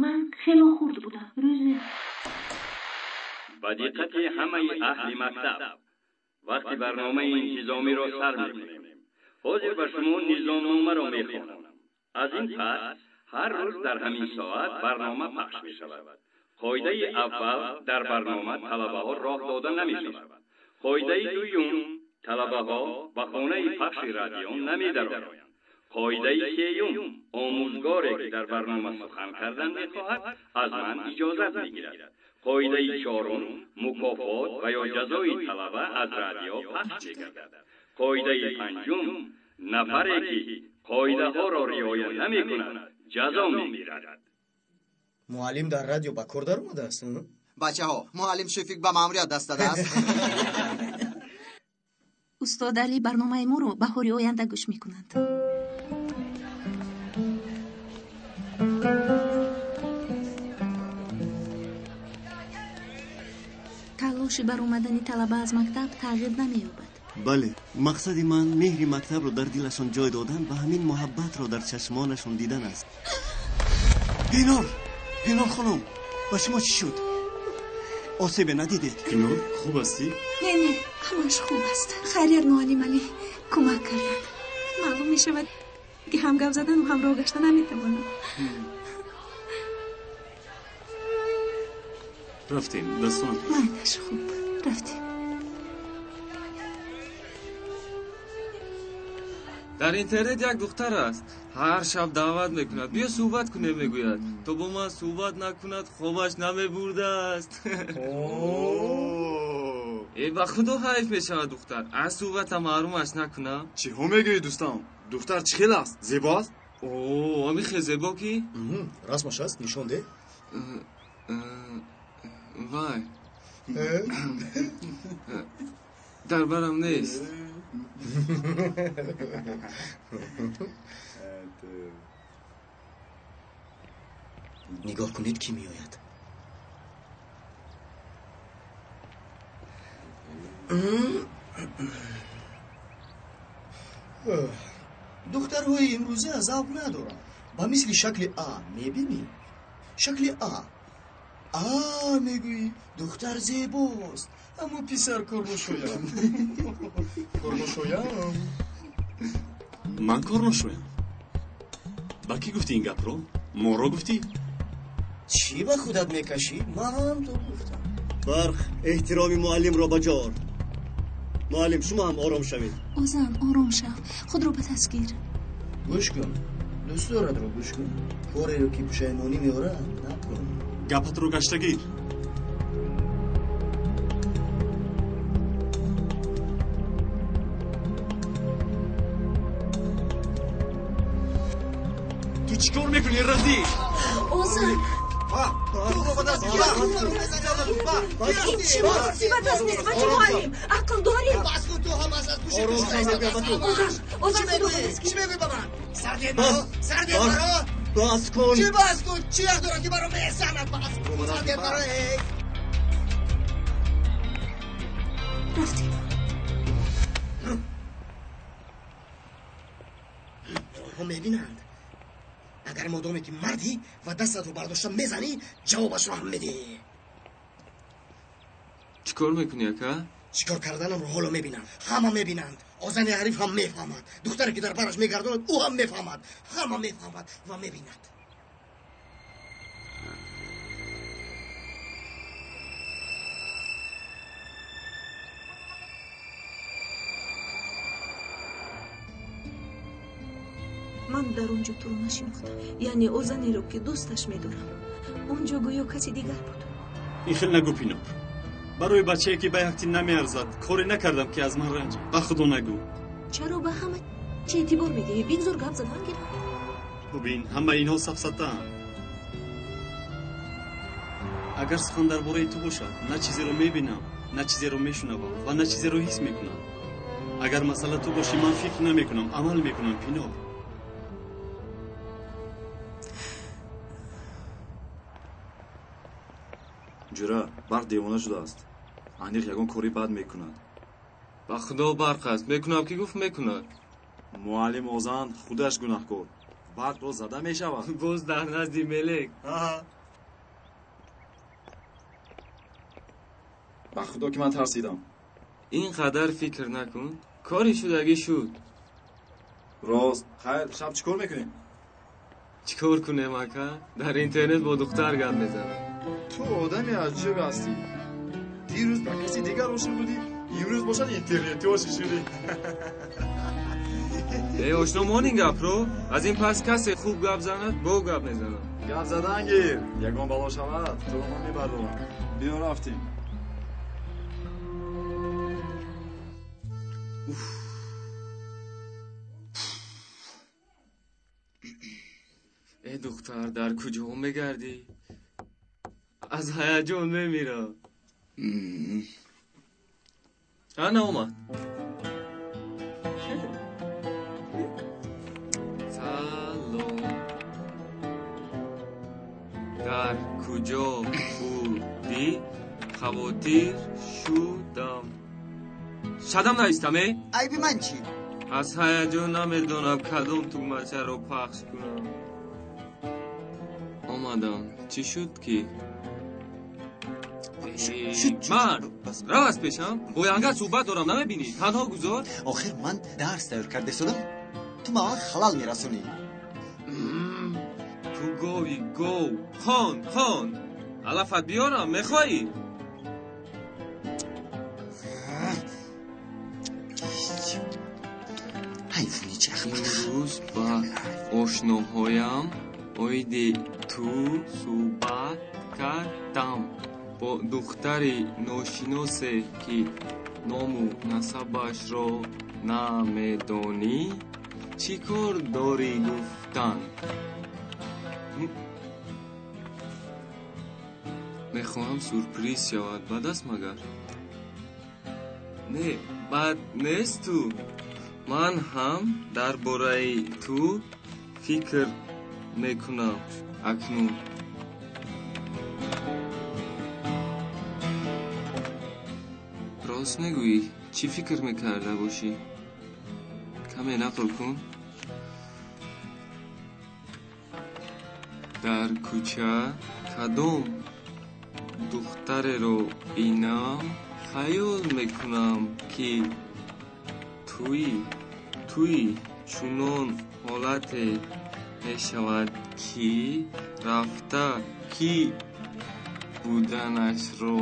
Ман хело хурд будам. Рӯзе ба диққати ҳамаи аҳли мактаб вақти барномаи интизомиро сар мекунем. Ҳозир ба шумо низомномаро мехонам. Аз ин пас ҳар рӯз дар ҳамин соат барнома пахш мешавад. Қоидаи аввал: дар барнома талабаҳо роҳ дода намешавад. Қоидаи дуюм: талабаҳо ба хонаи пахши радио намедароянд. Қоидаи сеюм: омӯзгоре ки дар барнома сухан кардан мехоҳад, аз ман иҷозат мегирад. Қоидаи чорум: мукофот ва ё ҷазои талаба аз радио пахш мегардад. Қоидаи панҷум: нафаре ки қоидаҳоро риоя намекунад, ҷазо мегирад. Муаллим дар радио ба кор даромадааст? Бачаҳо, муаллим Шуфик ба маъмурият даст дадааст. Устод Алӣ барномаи моро баҳори оянда гӯш мекунанд. Талоши баромадани талаба аз мактаб тағйир намеёбад. Бале, мақсади ман меҳри мактабро дар дилашон ҷой додан ва ҳамин муҳаббатро дар чашмонашон дидан аст. Пинор, Пинор хонум, ба шумо чӣ шуд? Осебе надидед? Пинор, хуб ҳастӣ? Не, не, ҳамаш хуб аст. Хайрият, муаллим Алӣ кӯмак карданд. Маълум мешавад ки ҳам гап задану ҳам роҳ гашта наметавонам. Рафтем, дастон. Майлаш, хуб, рафтем. Дар интернет як духтар аст, ҳар шаб даъват мекунад, биё суҳбат кунем, мегӯяд. То бо ман суҳбат накунад, хобаш намебурдааст. Э, ба худо ҳайф мешавад, духтар аз суҳбата маҳрумаш накунам. Чиҳо мегӯӣ, дӯстам? Духтар чӣ хел аст? Зебо аст? О, ами хел зебо ки? Расмаш аст, нишон деҳ. Вай, дар барам нест. Нигоҳ кунед, кӣ меояд. Духтарҳои имрӯза завқ надоранд. Ба мисли шакли А мебинӣ? Шакли А. А мегӯӣ, духтар зебост, аммо писар корношоям. Корношоям. Ман корношоям? Ба кӣ гуфтӣ ин гапро? Моро гуфтӣ? Чӣ ба худат мекашӣ? Ман ҳам то гуфтам. Барқ, эҳтироми муаллимро ба ҷо ор. Муаллим, шумо ҳам ором шавед. Озан, ором шав, худро ба даст гир. Гӯш кун, дӯстдоратро гӯш кун. Кореро ки пушаймонӣ меорад, накун. Гапатро гашта гир. Ту чӣ кор мекунӣ, разӣ? Озан! Ин чӣ муносибат аст нисбати муаллим? Ақл дорӣ? Озан, Озан, худро ба даст гир. Чӣ мегӯӣ ба ман? Сардед маро? Сардед маро? Бас кун. Чӣ бас кун? Чӣ ҳақ дорад ки маро мезанад? Бас кун. Сардед маро, эй. Рафтем. Онҳо мебинанд. Агар модоме ки мардӣ ва дастатро бардошта мезанӣ, ҷавобашро ҳам медиҳӣ. Чӣ кор мекунӣ, ака? Чӣ кор карданамро ҳоло мебинанд. Ҳама мебинанд. Озани ҳариф ҳам мефаҳмад. Духтаре ки дар бараш мегардонад, ӯ ҳам мефаҳмад. Ҳама мефаҳмад ва мебинад. Ман дар он ҷо туро нашинохтам, яъне озанеро ки дӯсташ медорам. Он ҷо гӯё каси дигар буд. Ин хел нагӯ, Пинор. Барои бачае ки ба якти намеарзад, коре накардам ки аз ман ранҷад. Ба худо нагӯ. Чаро ба ҳама чӣ эътибор медиҳӣ? Бигзор гап задан гиранд. Бубин, ҳама инҳо сафсатаанд. Агар сухан дар бораи ту бошад, на чизеро мебинам, на чизеро мешунавам ва на чизеро ҳис мекунам. Агар масъала ту бошӣ, ман фикр намекунам, амал мекунам, Пинор. Ҷура, Барқ девона шудааст. Аниқ ягон кори бад мекунад. Ба худо барқ аст. Мекунам ки гуфт, мекунад. Муаллим Озан худаш гунаҳкор. Барқро зада мешавад. Боз дар назди мелек. Ба худо ки ман тарсидам. Ин қадар фикр накун. Кори шудагӣ шуд. Рост. Хайр, шаб чӣ кор мекунем? Чӣ кор кунем, ака? Дар интернет бо духтар гап мезанам. Ту одами аҷиб ҳастӣ. Дирӯз ба каси дигар ошиқ будӣ, имрӯз бошад интернетӣ ошиқ шудӣ. Э, ошно монин гапро. Аз ин пас касе хуб гап занад, бо гап мезанам. Гап задан гир. Ягон бало шавад, туро ман мебардорам. Биё рафтем. Э, духтар, дар куҷо мегардӣ? Аз ҳаяҷон мемирам. Ана омад. Салом. Дар куҷо будӣ? Хавотир шудам. Шадам навистам, э? Айби ман чӣ? Аз ҳаяҷон намедонам кадом тугмачаро пахш кунам. Омадам. Чӣ шуд ки? Мард, рав аз пешам. Бо янгат суҳбат дорам, намебинӣ? Танҳо гузор. Охир ман дарс тайёр карда истодам. Ту ба ман халал мерасонӣ. Ту гови гов. Хон, хон. Алафат биёрам, мехоҳӣ? Ҳайвони чӣ ахмақ. Имрӯз ба ошноҳоям оиди ту суҳбат кардам. Бо духтари ношиносе, ки ному насабашро намедонӣ, чӣ кор дорӣ гуфтан? Мехоҳам сюрприз шавад. Бад аст магар? Не, бад нест ту. Ман ҳам дар бораи ту фикр мекунам акнун. Рост мегӯӣ, чӣ фикр мекарда бошӣ? Каме нақл кун. Дар кӯча кадом духтареро бинам, хаёл мекунам, ки туӣ. Туӣ чунон ҳолате мешавад, ки рафта кӣ буданашро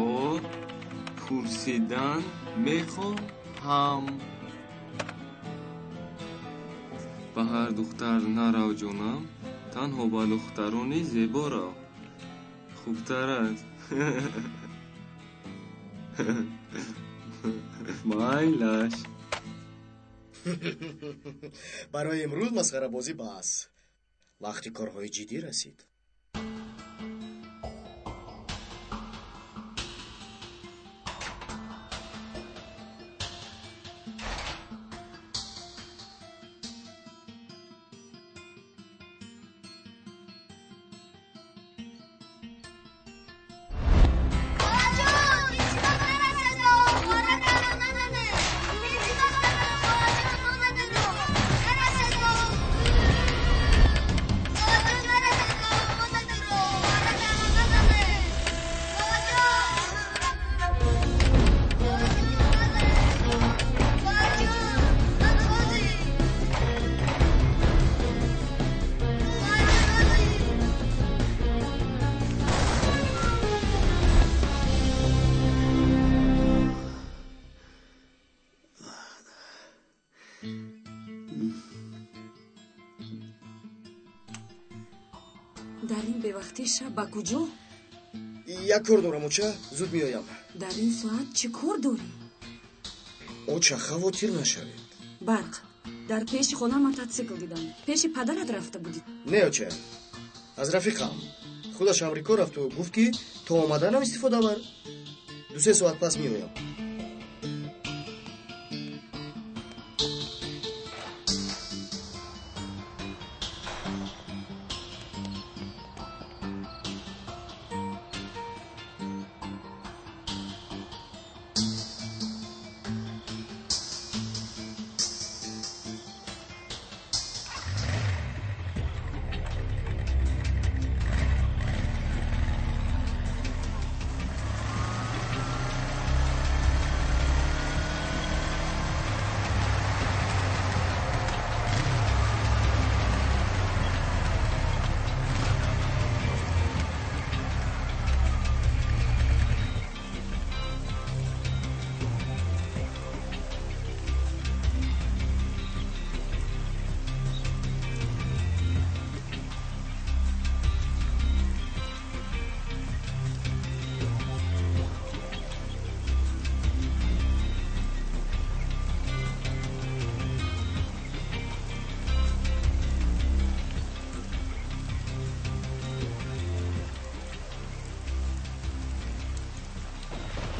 пурсидан мехоҳам. Ба ҳар духтар нарав, ҷонам, танҳо ба духтарони зебо рав. Хубтар аст. Майлаш. Барои имрӯз масхарабозӣ бас. Вақти корҳои ҷиддӣ расид. Дар ин бевақтии шаб ба куҷо? Як кор дорам, оча, зуд меоям. Дар ин соат чӣ кор дорӣ? Оча, хавотир нашавед. Барқ, дар пеши хона мототсикл дидам. Пеши падарат рафта будӣ? Не, оча, аз рафиқам. Худаш Амрико рафту гуфт, ки то омаданам истифода бар. 2-3 соат пас меоям.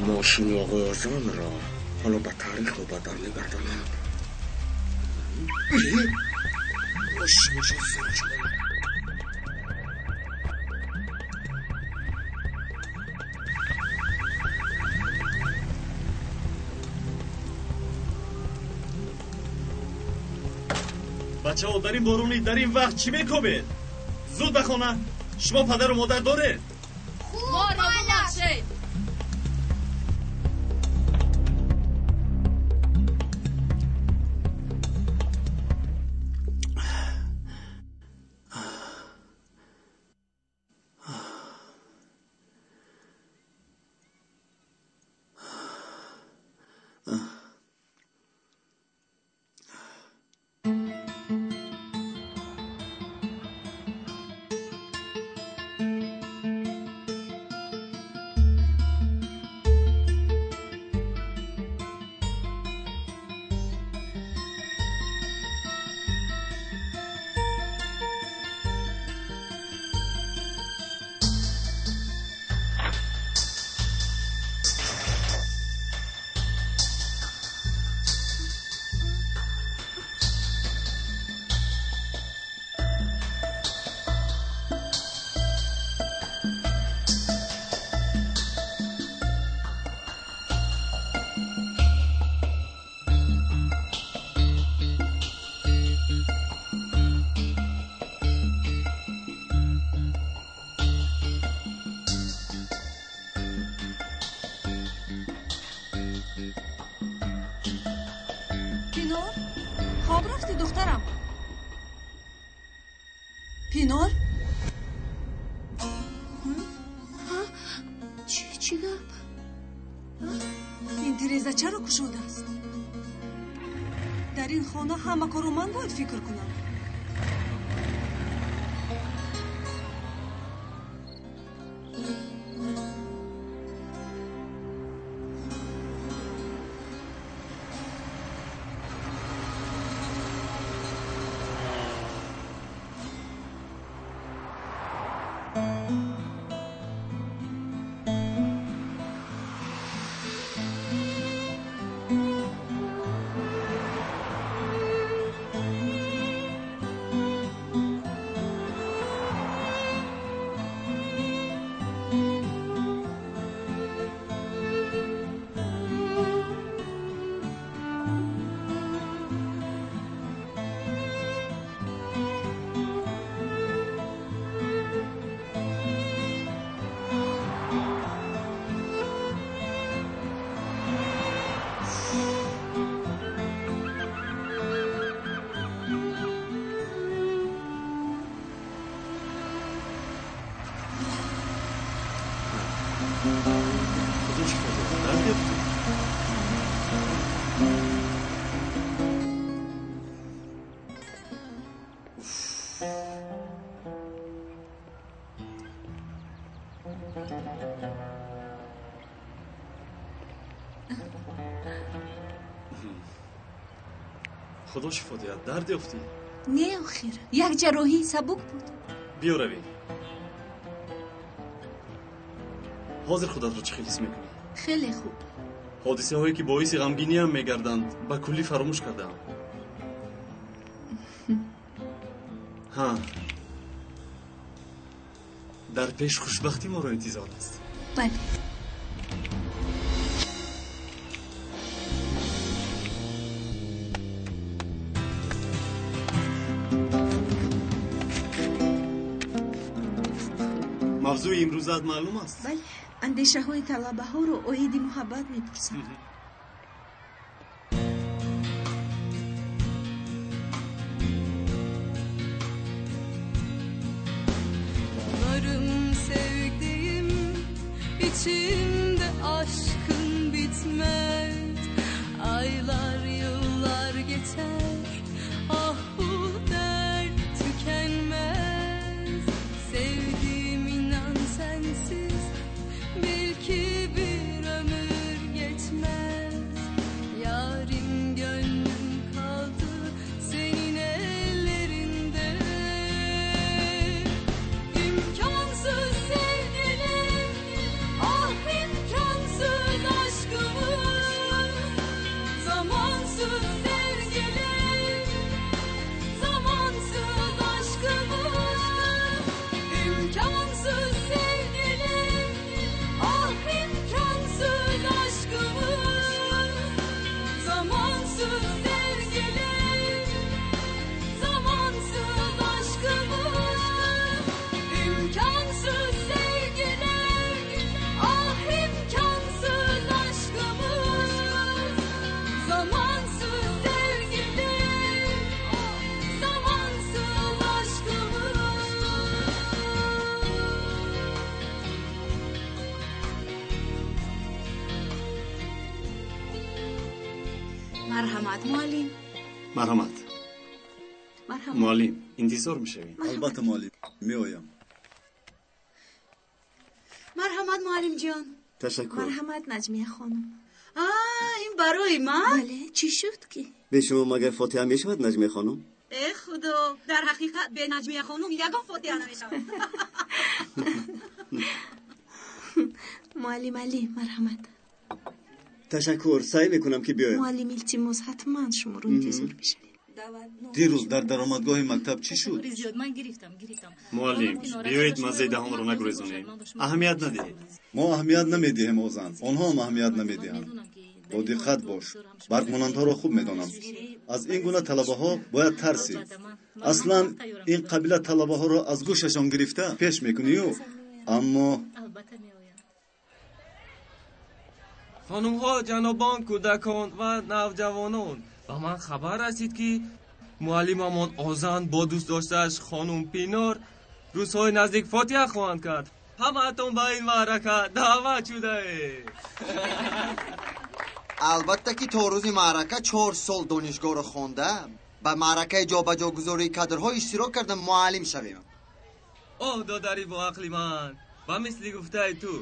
Мошини оғои Озонро ҳоло ба таърих мубаддал мегардонанд. Бачаҳо, дар ин боронӣ, дар ин вақт чӣ мекобед? Зуд ба хона! Шумо падару модар доред? Моро бубахшед! Хоб рафтӣ, духтарам? Пинор? Чӣ гап? Ин тиреза чаро кушодааст? Дар ин хона ҳама корро ман бояд фикр кунам. Худо шифо диҳад, дард ёфтӣ? Не, охир, як ҷарроҳии сабук буд. Биё равем. Ҳозир худатро чӣ хел ҳис мекунӣ? Хеле хуб. Ҳодисаҳое ки боиси ғамгиниам мегарданд, ба куллӣ фаромӯш кардаам. Ҳа, дар пеш хушбахтӣ моро интизор аст. Бале. Мавзӯи имрӯзаат маълум аст? Бале, андешаҳои талабаҳоро оиди муҳаббат мепурсам. Varım sevdiğim, içimde aşkın bitmez. Aylar yıllar geçer, ah bu dert tükenmez. Sevdiğim inan sensiz, bil ki bir ömür geçmez. Yarim gönlüm kaldı senin ellerinde. İmkansız sevgilim, ah imkansız. Марҳамат, муаллим. Марҳамат. Муаллим, интизор мешавем. Албатта, муаллим, меоям. Марҳамат, муаллимҷон. Ташаккур. Марҳамат, Наҷмия хонум. Ин барои ман? Бале, чӣ шуд ки? Бе шумо магар фотиҳа мешавад, Наҷмия хонум? Э худо, дар ҳақиқат бе Наҷмия хонум ягон фотиҳа намешавад. Муаллим Алӣ, марҳамат. Ташаккур, саъй мекунам ки биёям. Муаллим, илтимос, ҳатман шуморо интизор мешавем. Дирӯз дар даромадгоҳи мактаб чӣ шуд? Муаллим, биёед маззаи даҳонро нагурезонем. Аҳамият надиҳед. Мо аҳамият намедиҳем, Озан. Онҳо ҳам аҳамият намедиҳанд. Бо диққат бош. Баргмонандҳоро хуб медонам. Аз ин гуна талабаҳо бояд тарсид. Аслан ин қабила талабаҳоро аз гӯшашон гирифта пеш мекунию, аммо Хонумҳо, ҷанобон, кӯдакон ва навҷавонон, ба ман хабар расид, ки муаллимамон Озан бо дӯст доштааш хонум Пинор рӯзҳои наздик фотиҳа хоҳанд кард. Ҳамаатон ба ин маърака даъват шудаед. Албатта, ки то рӯзи маърака 4 сол донишгоҳро хонда, ба маъракаи ҷобаҷогузории кадрҳо иштирок карда, муаллим шавем. Оҳ, додари боақли ман, ба мисли гуфтаи ту,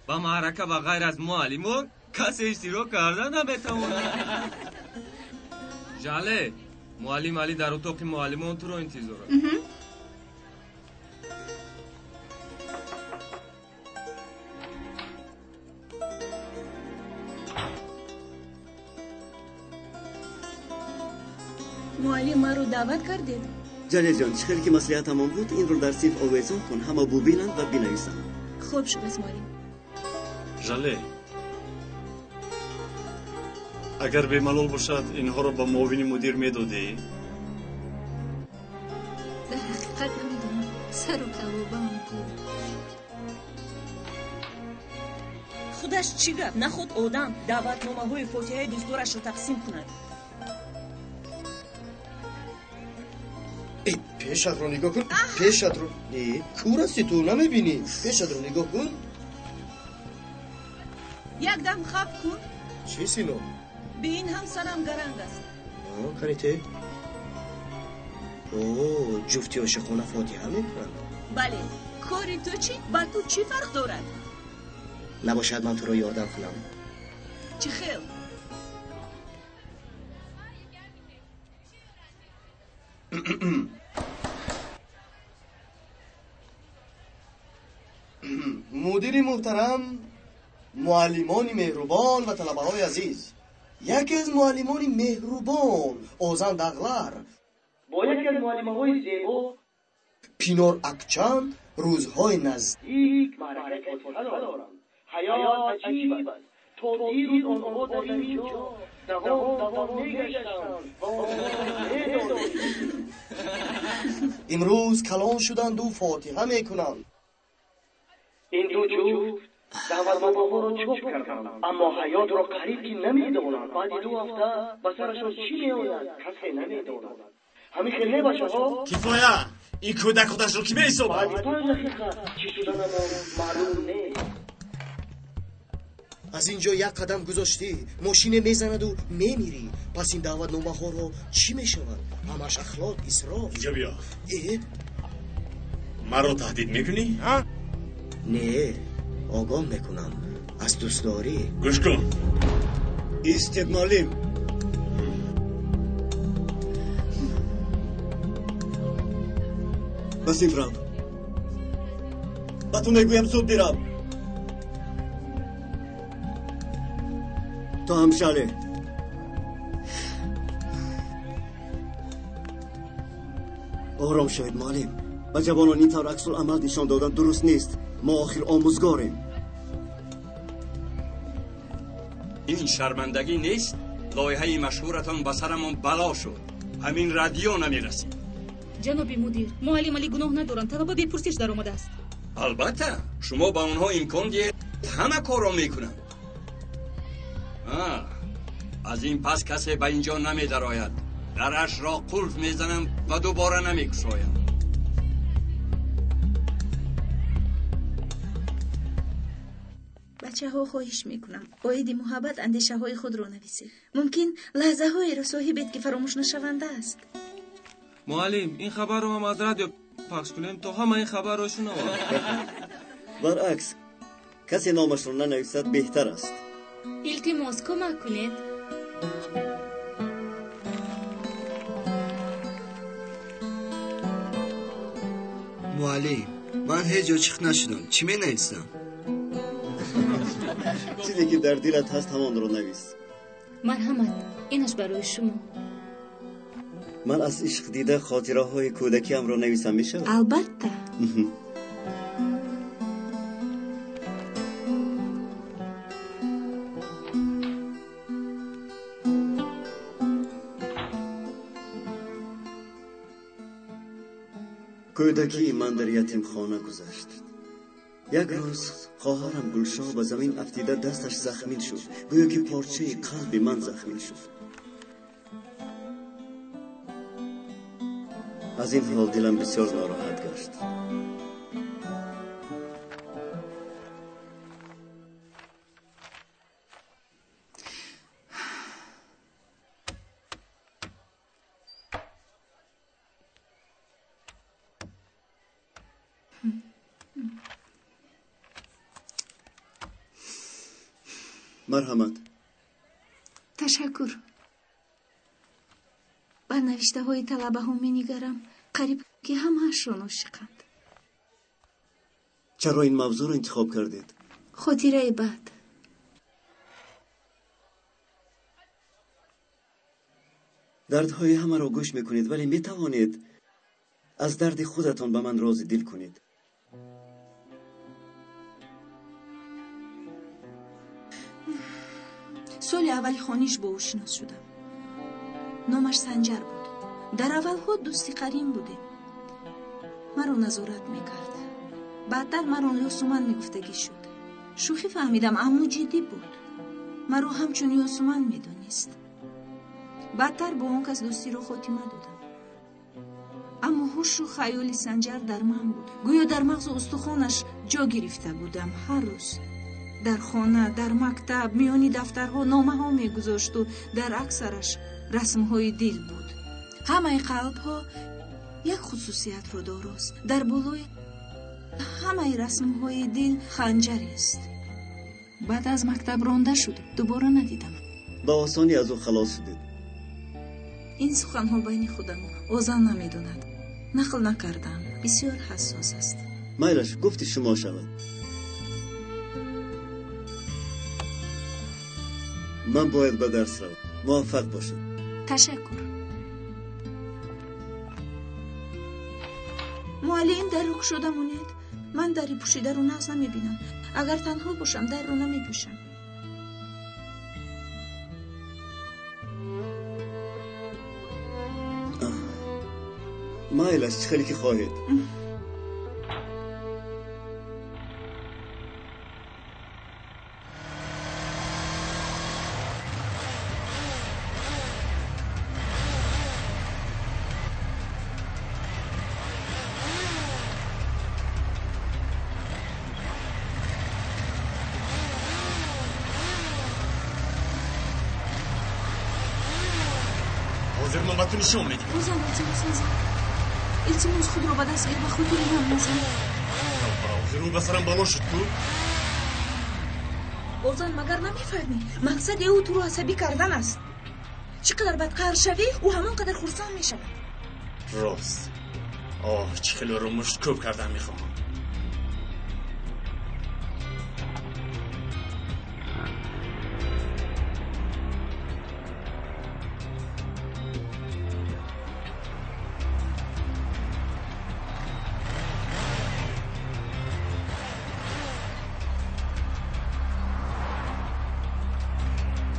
ба маърака ба ғайр аз муаллимон касе иштирок карда наметавонад. Жале, муаллим Али дар утоқи муаллимон туро интизор аст. Муаллим, маро даъват кардед? Ҷалилҷон, чӣ хеле ки маслиҳатамон буд, инро дар синф овезон кун, ҳама бубинанд ва бинависанд. Хуб шудааст, муаллим. Жале, агар бемалол бошад, инҳоро ба муовини мудир медодӣ? Дар ҳақиқат намедонам, сару калобаам гум. Худаш чӣ гап, наход одам даъватномаҳои фотиҳаи дӯстдорашро тақсим кунад. Э, пешатро нигоҳ кун, пешатро. Э, кур ҳасти ту, намебинӣ? Пешатро нигоҳ кун. Якдам хаб кун. Чӣ, Сино? Бе ин ҳам сарам гаранг аст. Каните. О, ҷуфти ошиқона фотиҳа мекунанд. Бале, кори ту чӣ? Ба ту чӣ фарқ дорад? Набошад, ман туро ёрдам кунам? Чӣ хел? Мудири муҳтарам, муаллимони меҳрубон ва талабаҳои азиз, яке аз муаллимони меҳрубон, Озан Дағлар, бо яке аз муаллимаҳои зебо, Пинор Акчан, рӯзҳои наздик маъракаи фотиҳа доранд. Ҳаёт аҷиб аст. То дирӯз онҳо дар ин ҷо давон давон мегаштанд ва онҳоро имрӯз калон шуданду фотиҳа мекунанд. Ин ду ҷуфт даъватномаҳоро чоп карданд, аммо ҳаётро қариб ки намедонанд. Баъди 2 ҳафта ба сарашон чӣ меояд, касе намедонад. Ҳамин хел не, бачаҳо? Кифоя! Ин кӯдак худашро кӣ меҳисобад? Баъди 5 дақиқа чӣ шуданамон маълум нест. Аз ин ҷо як қадам гузоштӣ, мошине мезанаду мемирӣ. Пас ин даъватномаҳоро чӣ мешавад? Ҳамаш ахлот, исроф. Инҷо биё. Э? Маро таҳдид мекунӣ? Не, огоҳ мекунам аз дӯстдорӣ. Гӯш кун. Истед, муаллим. Ба синф рав. Ба ту мегӯям, зуд бирав. Ту ҳам, Шале. Ором шавед, муаллим. Ба ҷавонон ин тавр аксуламал нишон додан дуруст нест. Мо охир омӯзгорем. Ин шармандагӣ нест? Лоиҳаи машҳуратон ба сарамон бало шуд. Ҳамин радио намерасид. Ҷаноби мудир, муаллим Али гуноҳ надоранд. Талаба бепурсиш даромадааст. Албатта, шумо ба онҳо имкон диҳед, ҳама корро мекунанд. Аз ин пас касе ба ин ҷо намедарояд. Дарашро қулф мезанам ва дубора намекушоям. Бачаҳо, хоҳиш мекунам, оиди муҳаббат андешаҳои худро нависед. Мумкин лаҳзаҳоеро соҳибед, ки фаромӯшнашаванда аст. Муаллим, ин хабарро ҳам аз радио пахш кунем, то ҳама ин хабарро шунаванд. Баръакс, касе номашро нанависад беҳтар аст. Илтимос, кӯмак кунед. Муаллим, ман ҳеҷ ҷо чихт нашудам. Чӣ менависам? Чизе ки дар дилат ҳаст, ҳамонро навис. Марҳамат, инаш барои шумо. Ман аз ишқ дида хотираҳои кӯдакиамро нависам, мешавад? Албатта. Кӯдакии ман дар ятимхона гузашт. Як рӯз хоҳарам Гулшоҳ ба замин афтида дасташ захмин шуд, гӯё ки порчаи қалби ман захмин шуд. Аз ин ҳол дилам бисёр нороҳат гашт. Марҳамат. Ташаккур. Ба навиштаҳои талабаҳо менигарам, қариб ки ҳамаашон ошиқанд. Чаро ин мавзӯъро интихоб кардед? Хотираи бад. Дардҳои ҳамаро гӯш мекунед, вале метавонед аз дарди худатон ба ман рози дил кунед. Соли аввали хониш бо ӯ шинос шудам. Номаш Санҷар буд. Дар аввалҳо дӯсти қарин будем. Маро назорат мекард. Баъдтар маро Ёсуман мегуфтагӣ шуд. Шӯхӣ фаҳмидам, аммо ҷиддӣ буд. Маро ҳамчун Ёсуман медонист. Баъдтар бо он кас дӯстиро хотима додам. Аммо ҳушу хаёли Санҷар дар ман буд. Гӯё дар мағзу устухонаш ҷо гирифта будам. Ҳар рӯз дар хона, дар мактаб, миёни дафтарҳо номаҳо мегузошту дар аксараш расмҳои дил буд. Ҳамаи қалбҳо як хусусиятро дорост. Дар болои ҳамаи расмҳои дил ханҷарест. Баъд аз мактаб ронда шуд, дубора надидам. Ба осонӣ аз ӯ халос шудед. Ин суханҳо байни худам Озан намедонад. Нақл накардам. Бисёр ҳассос аст. Майлаш, гуфти шумо шавад. Ман бояд ба дарс равам. Муваффақ бошед. Ташаккур. Муаллим, дарро кушода монед. Ман дари пӯшидаро нағз намебинам. Агар танҳо бошам, дарро намепӯшам. Майлаш, чӣ хеле ки хоҳед. Ҳозир ман ба ту нишон медиҳам. Озан, илтимос назан. Илтимос, худро ба даст гир, ба хотири ман назан. Ҳозир ӯ ба сарам бало шуд ку? Озан, магар намефаҳмӣ? Мақсади ӯ туро асабӣ кардан аст. Чӣ қадар бадқаҳр шавӣ, ӯ ҳамон қадар хурсанд мешавад. Рост. Оҳ, чӣ хеле ӯро мушткӯб кардан мехоҳам.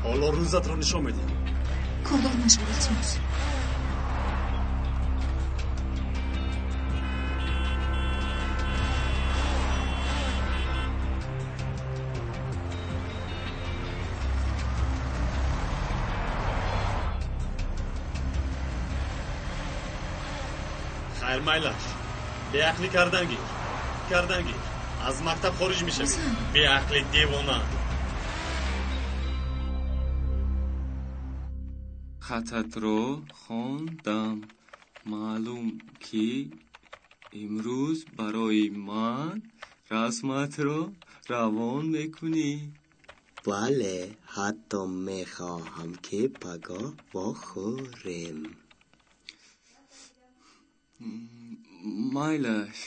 Ҳоло рӯзатро нишон медиҳам. Кордор нашав, илтимос. Хайр, майлаш, беақлӣ кардан гир, кардан гир. Аз мактаб хориҷ мешавӣ. Беақли девона. Хататро хондам. Маълум ки имрӯз барои ман расматро равон мекунӣ. Бале, ҳатто мехоҳам ки пагоҳ вохӯрем. Майлаш.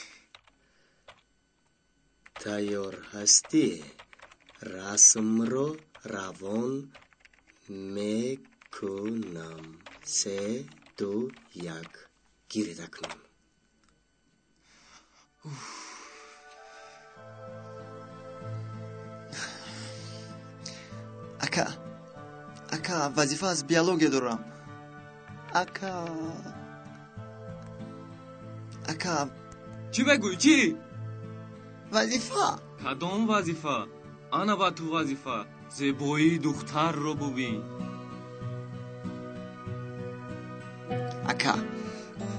Тайёр ҳастӣ? Расмро равон мекунам. 3, 2, 1. Гиред акнун. Ака, ака, вазифа аз биология дорам. Ака, ака. Чӣ мегӯӣ, чӣ? Вазифа. Кадом вазифа? Ана ба ту вазифа. Зебоии духтарро бубин. Ака,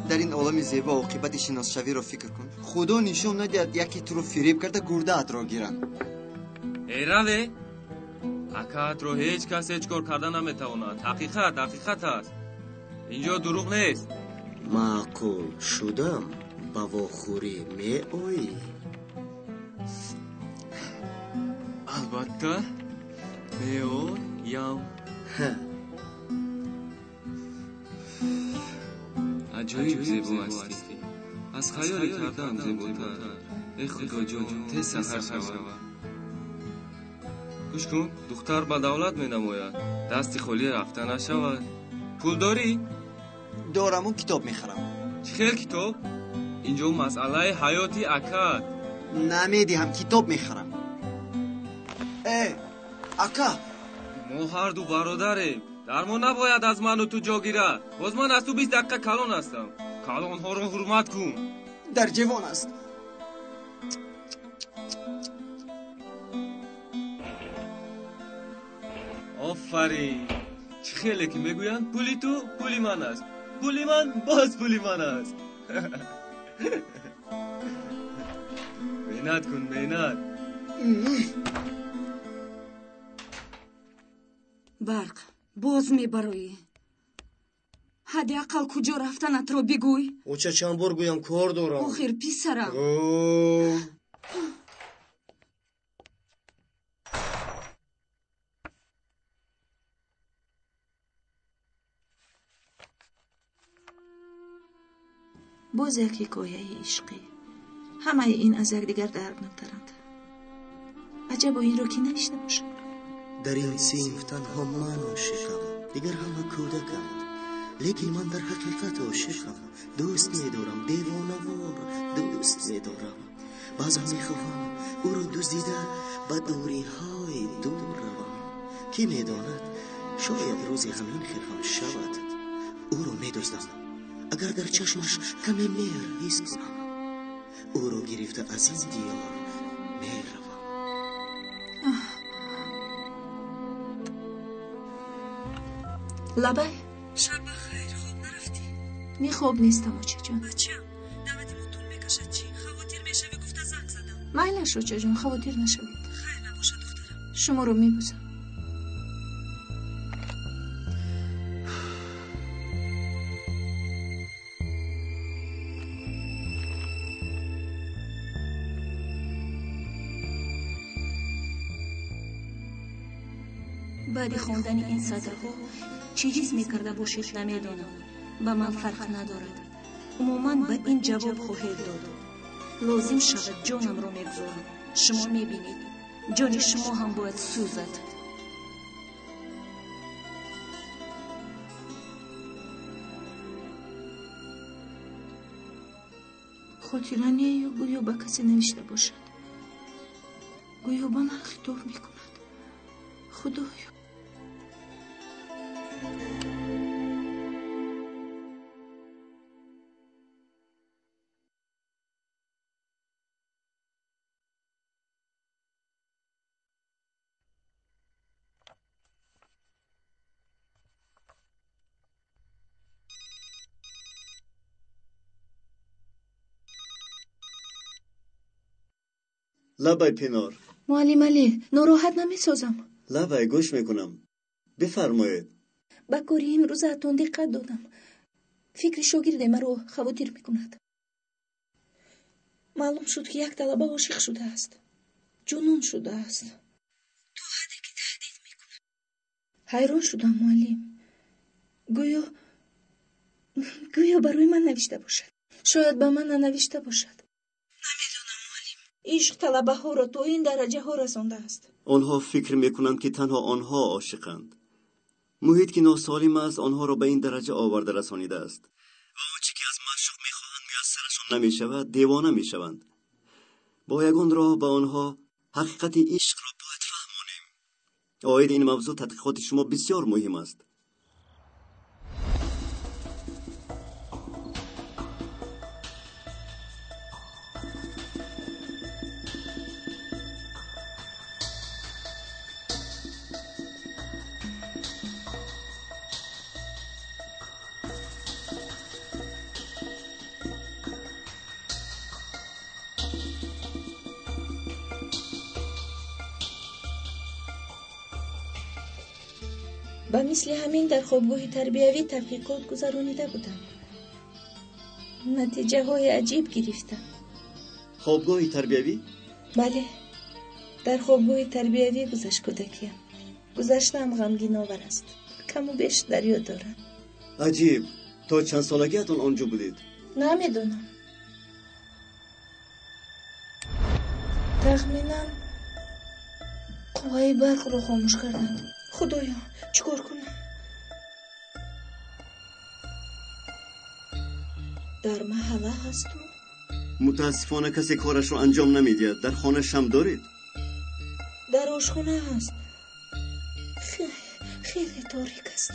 дар ин олами зебо оқибати шиносшавиро фикр кун. Худо нишон надиҳад яке туро фиреб карда гурдаатро гиранд. Эй, раве! Акаатро ҳеҷ кас ҳеҷ кор карда наметавонад. Ҳақиқат ҳақиқат аст. Инҷо дурӯғ нест. Маъқул шудам, ба вохӯрӣ меоӣ? Албатта, меоям. Аҷоиб зебо ҳастӣ. Аз хаёли кардаам зеботар. Э худоҷон, тез саҳар шавад. Гӯш кун, духтар ба давлат менамояд. Дасти холӣ рафта нашавад. Пул дорӣ? Дораму китоб мехарам. Чӣ хел китоб? Инҷо масъалаи ҳаёти акат. Намедиҳам, китоб мехарам. Э, ака! Мо ҳарду бародарем. Дармо набояд аз ману ту ҷо гирад. Боз ман аз ту 20 дақиқа калон ҳастам. Калонҳоро ҳурмат кун. Дар ҷевон аст. Офарин! Чӣ хеле ки мегӯянд, пули ту пули ман аст. Пули ман боз пули ман аст. Меҳнат кун, меҳнат. Барқ, боз мебароӣ. Ҳадди ақал куҷо рафтанатро бигӯй. Оча, чанд бор гӯям, кор дорам. Охир, писарам. Боз як ҳикояи ишқӣ. Ҳамаи ин аз якдигар дардноктаранд. Аҷабо инро кӣ навишта бошад? Дар ин синф танҳо ман ошиқам, дигар ҳама кӯдаканд. Лекин ман дар ҳақиқат ошиқам. Дӯст медорам, девонавор дӯст медорам. Баъзан мехоҳам ӯро дуздида ба дуриҳои дур равам. Кӣ медонад, шояд рӯзе ҳамин хел ҳам шавад. Ӯро медуздам, агар дар чашмаш каме меҳр ҳис кунам. Ӯро гирифта аз ин диёр меравам. Лабай. Шаб бахайр, хоб нарафтӣ? Не, хоб нестам, очаҷон. Бачам, даъвати мо тӯл мекашад чӣ? Хавотир мешавӣ гуфта занг задам. Майлаш, очаҷон, хавотир нашавед. Хайр набошад, духтарам. Шуморо мебӯсам. Баъди хондани ин сатрҳо чӣ ҳис мекарда бошед намедонам. Ба ман фарқ надорад. Умуман ба ин ҷавоб хоҳед дод. Лозим шавад ҷонамро мегузорам. Шумо мебинед, ҷони шумо ҳам бояд сӯзад. Хотира не ё гӯё ба касе навишта бошад. Гӯё ба ман хитоб мекунад. Худоё! Лабай Пинор. Муаллим Алӣ, нороҳат намесозам. Лабай, гӯш мекунам. Бифармоед. Ба кори имрӯзаатон диққат додам. Фикри шогирде маро хавотир мекунад. Маълум шуд, ки як талаба ошиқ шудааст. Ҷунун шудааст. То ҳадде ки таҳдид мекунад. Ҳайрон шудам, муаллим. Гӯё барои ман навишта бошад. Шояд ба ман нанавишта бошад. Намедонам, муаллим. Ишқ талабаҳоро то ин дараҷаҳо расондааст. Онҳо фикр мекунанд, ки танҳо онҳо ошиқанд. Муҳит ки носолим аст, онҳоро ба ин дараҷа оварда расонидааст. Ва он чӣ ки аз маъшуқ мехоҳанд муяссарашон намешавад, девона мешаванд. Бо ягон роҳ ба онҳо ҳақиқати ишқро бояд фаҳмонем. Оиди ин мавзӯъ тадқиқоти шумо бисёр муҳим аст. Ба мисли ҳамин дар хобгоҳи тарбиявӣ таҳқиқот гузаронида будам. Натиҷаҳои аҷиб гирифтам. Хобгоҳи тарбиявӣ? Бале, дар хобгоҳи тарбиявӣ гузашт кӯдакиям. Гузаштаам ғамгиновар аст. Каму беш дар ёд дорам. Аҷиб! То чанд солагиатон он ҷо будед? Намедонам. Тахминан қувваи барқро хомӯш карданд. Худоё, чӣ кор кунам? Дар маҳалла ҳасту? Мутаассифона касе корашро анҷом намедиҳад. Дар хона шам доред? Дар ошхона ҳаст. Хеле торик аст.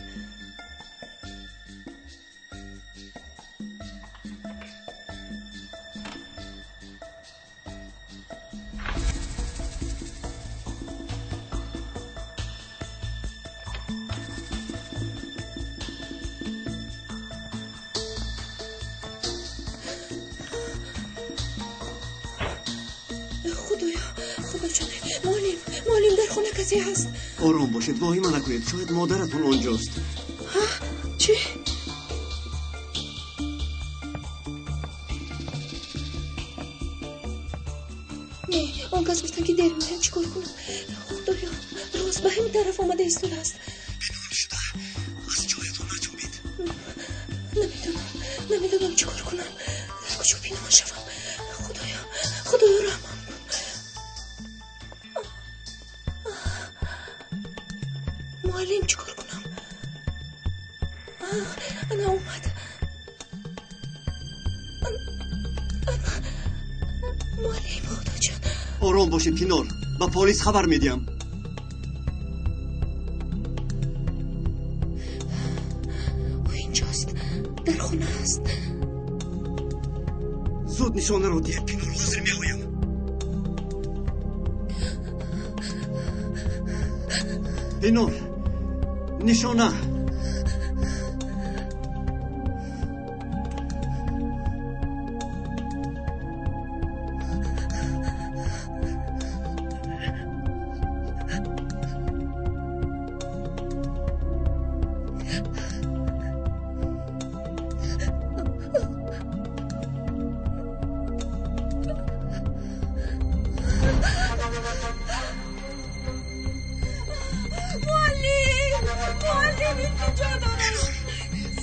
Муаллим, дар хона касе ҳаст. Ором бошед, воҳима накунед. Шояд модаратон онҷост. Чӣ? Не, он кас гуфтанд, ки дер меояд. Чӣ кор кунам? Худоё, рост ба ҳамин тараф омада истодааст. Пинҳон шуда аз ҷоятон наҷунбед. Намедонам чӣ кор кунам. Дар куҷо пинҳон шавам? Худоё, Худоё, раҳмам кун. Муаллим, чӣ кор кунам? Ана омад. Муаллим, Худоҷон. Ором бошед, Пинор. Ба полис хабар медиҳам. Ӯ инҷост, дар хона аст. Зуд нишонаро диҳ, Пинор, ҳозир меоям. Пинор, нишона.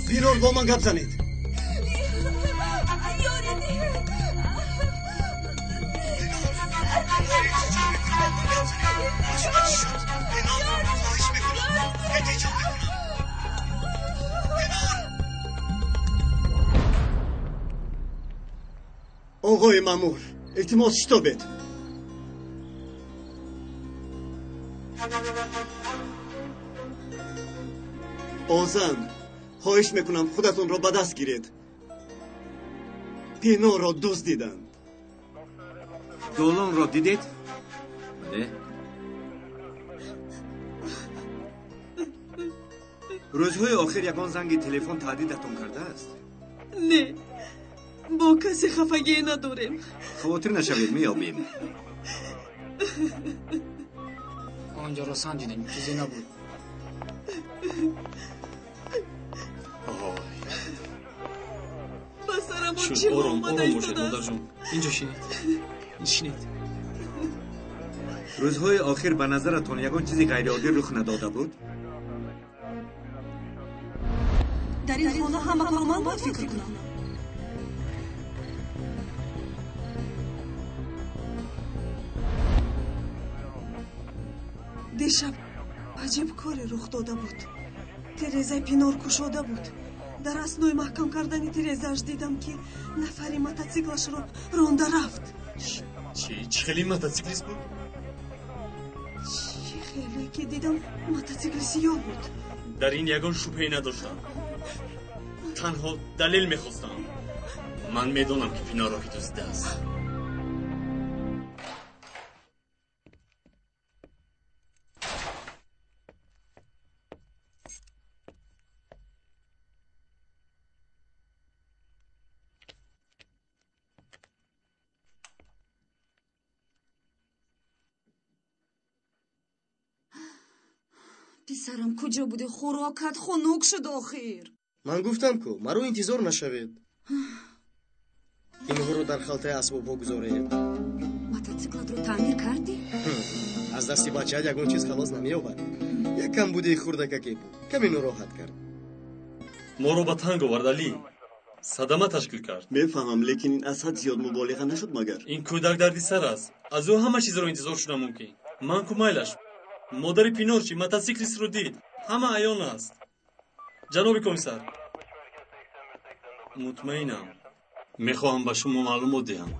Пинор, бо ман гап занед. Оғои маъмур, илтимос шитобед. Озан, хоҳиш мекунам худатонро ба даст гиред. Пинорро дуздиданд. Долонро дидед? Бале. Рӯзҳои охир ягон занги телефон таҳдидатон кардааст? Не, бо касе хафагӣ надорем. Хавотир нашавед, меёбем. Он ҷоро санҷидем, чизе набуд. Ба сарамон Шуд, чӣ ором, омада ором бошед, истодааст? модарҷон. Инҷо шинед. Шинед. Рӯзҳои охир ба назаратон ягон чизи ғайриоддӣ рух надода буд? Дар ин хона ҳама корро ман бояд фикр кунам. Дишаб аҷиб коре рух дода буд. Терезаи Пинор кушода буд. Дар аснои маҳкам кардани терезааш дидам, ки нафаре мотоциклашро ронда рафт. Чӣ? Чӣ хели мотоциклист буд? Чӣ хеле ки дидам, мотоцикли сиёҳ буд. Дар ин ягон шубҳае надоштам. Танҳо далел мехостам. Ман медонам, ки Пинорро ки дуздидааст. Писарам, куҷо будӣ? Хӯрокат хунук шуд охир. Ман гуфтам ку, маро интизор нашавед. Инҳоро дар халтаи асбобҳо гузоред. Мотоциклатро таъмир кардӣ? Аз дасти бачаат ягон чиз халос намеёбад. Як камбудии хурдакаке буд, каме нороҳат кард. Моро ба танг овард, Алӣ. Садама ташкил кард. Мефаҳмам, лекин ин аз ҳад зиёд муболиға нашуд магар? Ин кӯдак дарди сар аст. Аз ӯ ҳама чизро интизор шуда мумкин. Ман ку майлаш. Модари Пинор чӣ? Мотоциклистро дид. Ҳама аён аст. Ҷаноби комиссар. Мутмаинам. Мехоҳам ба шумо маълумот диҳам.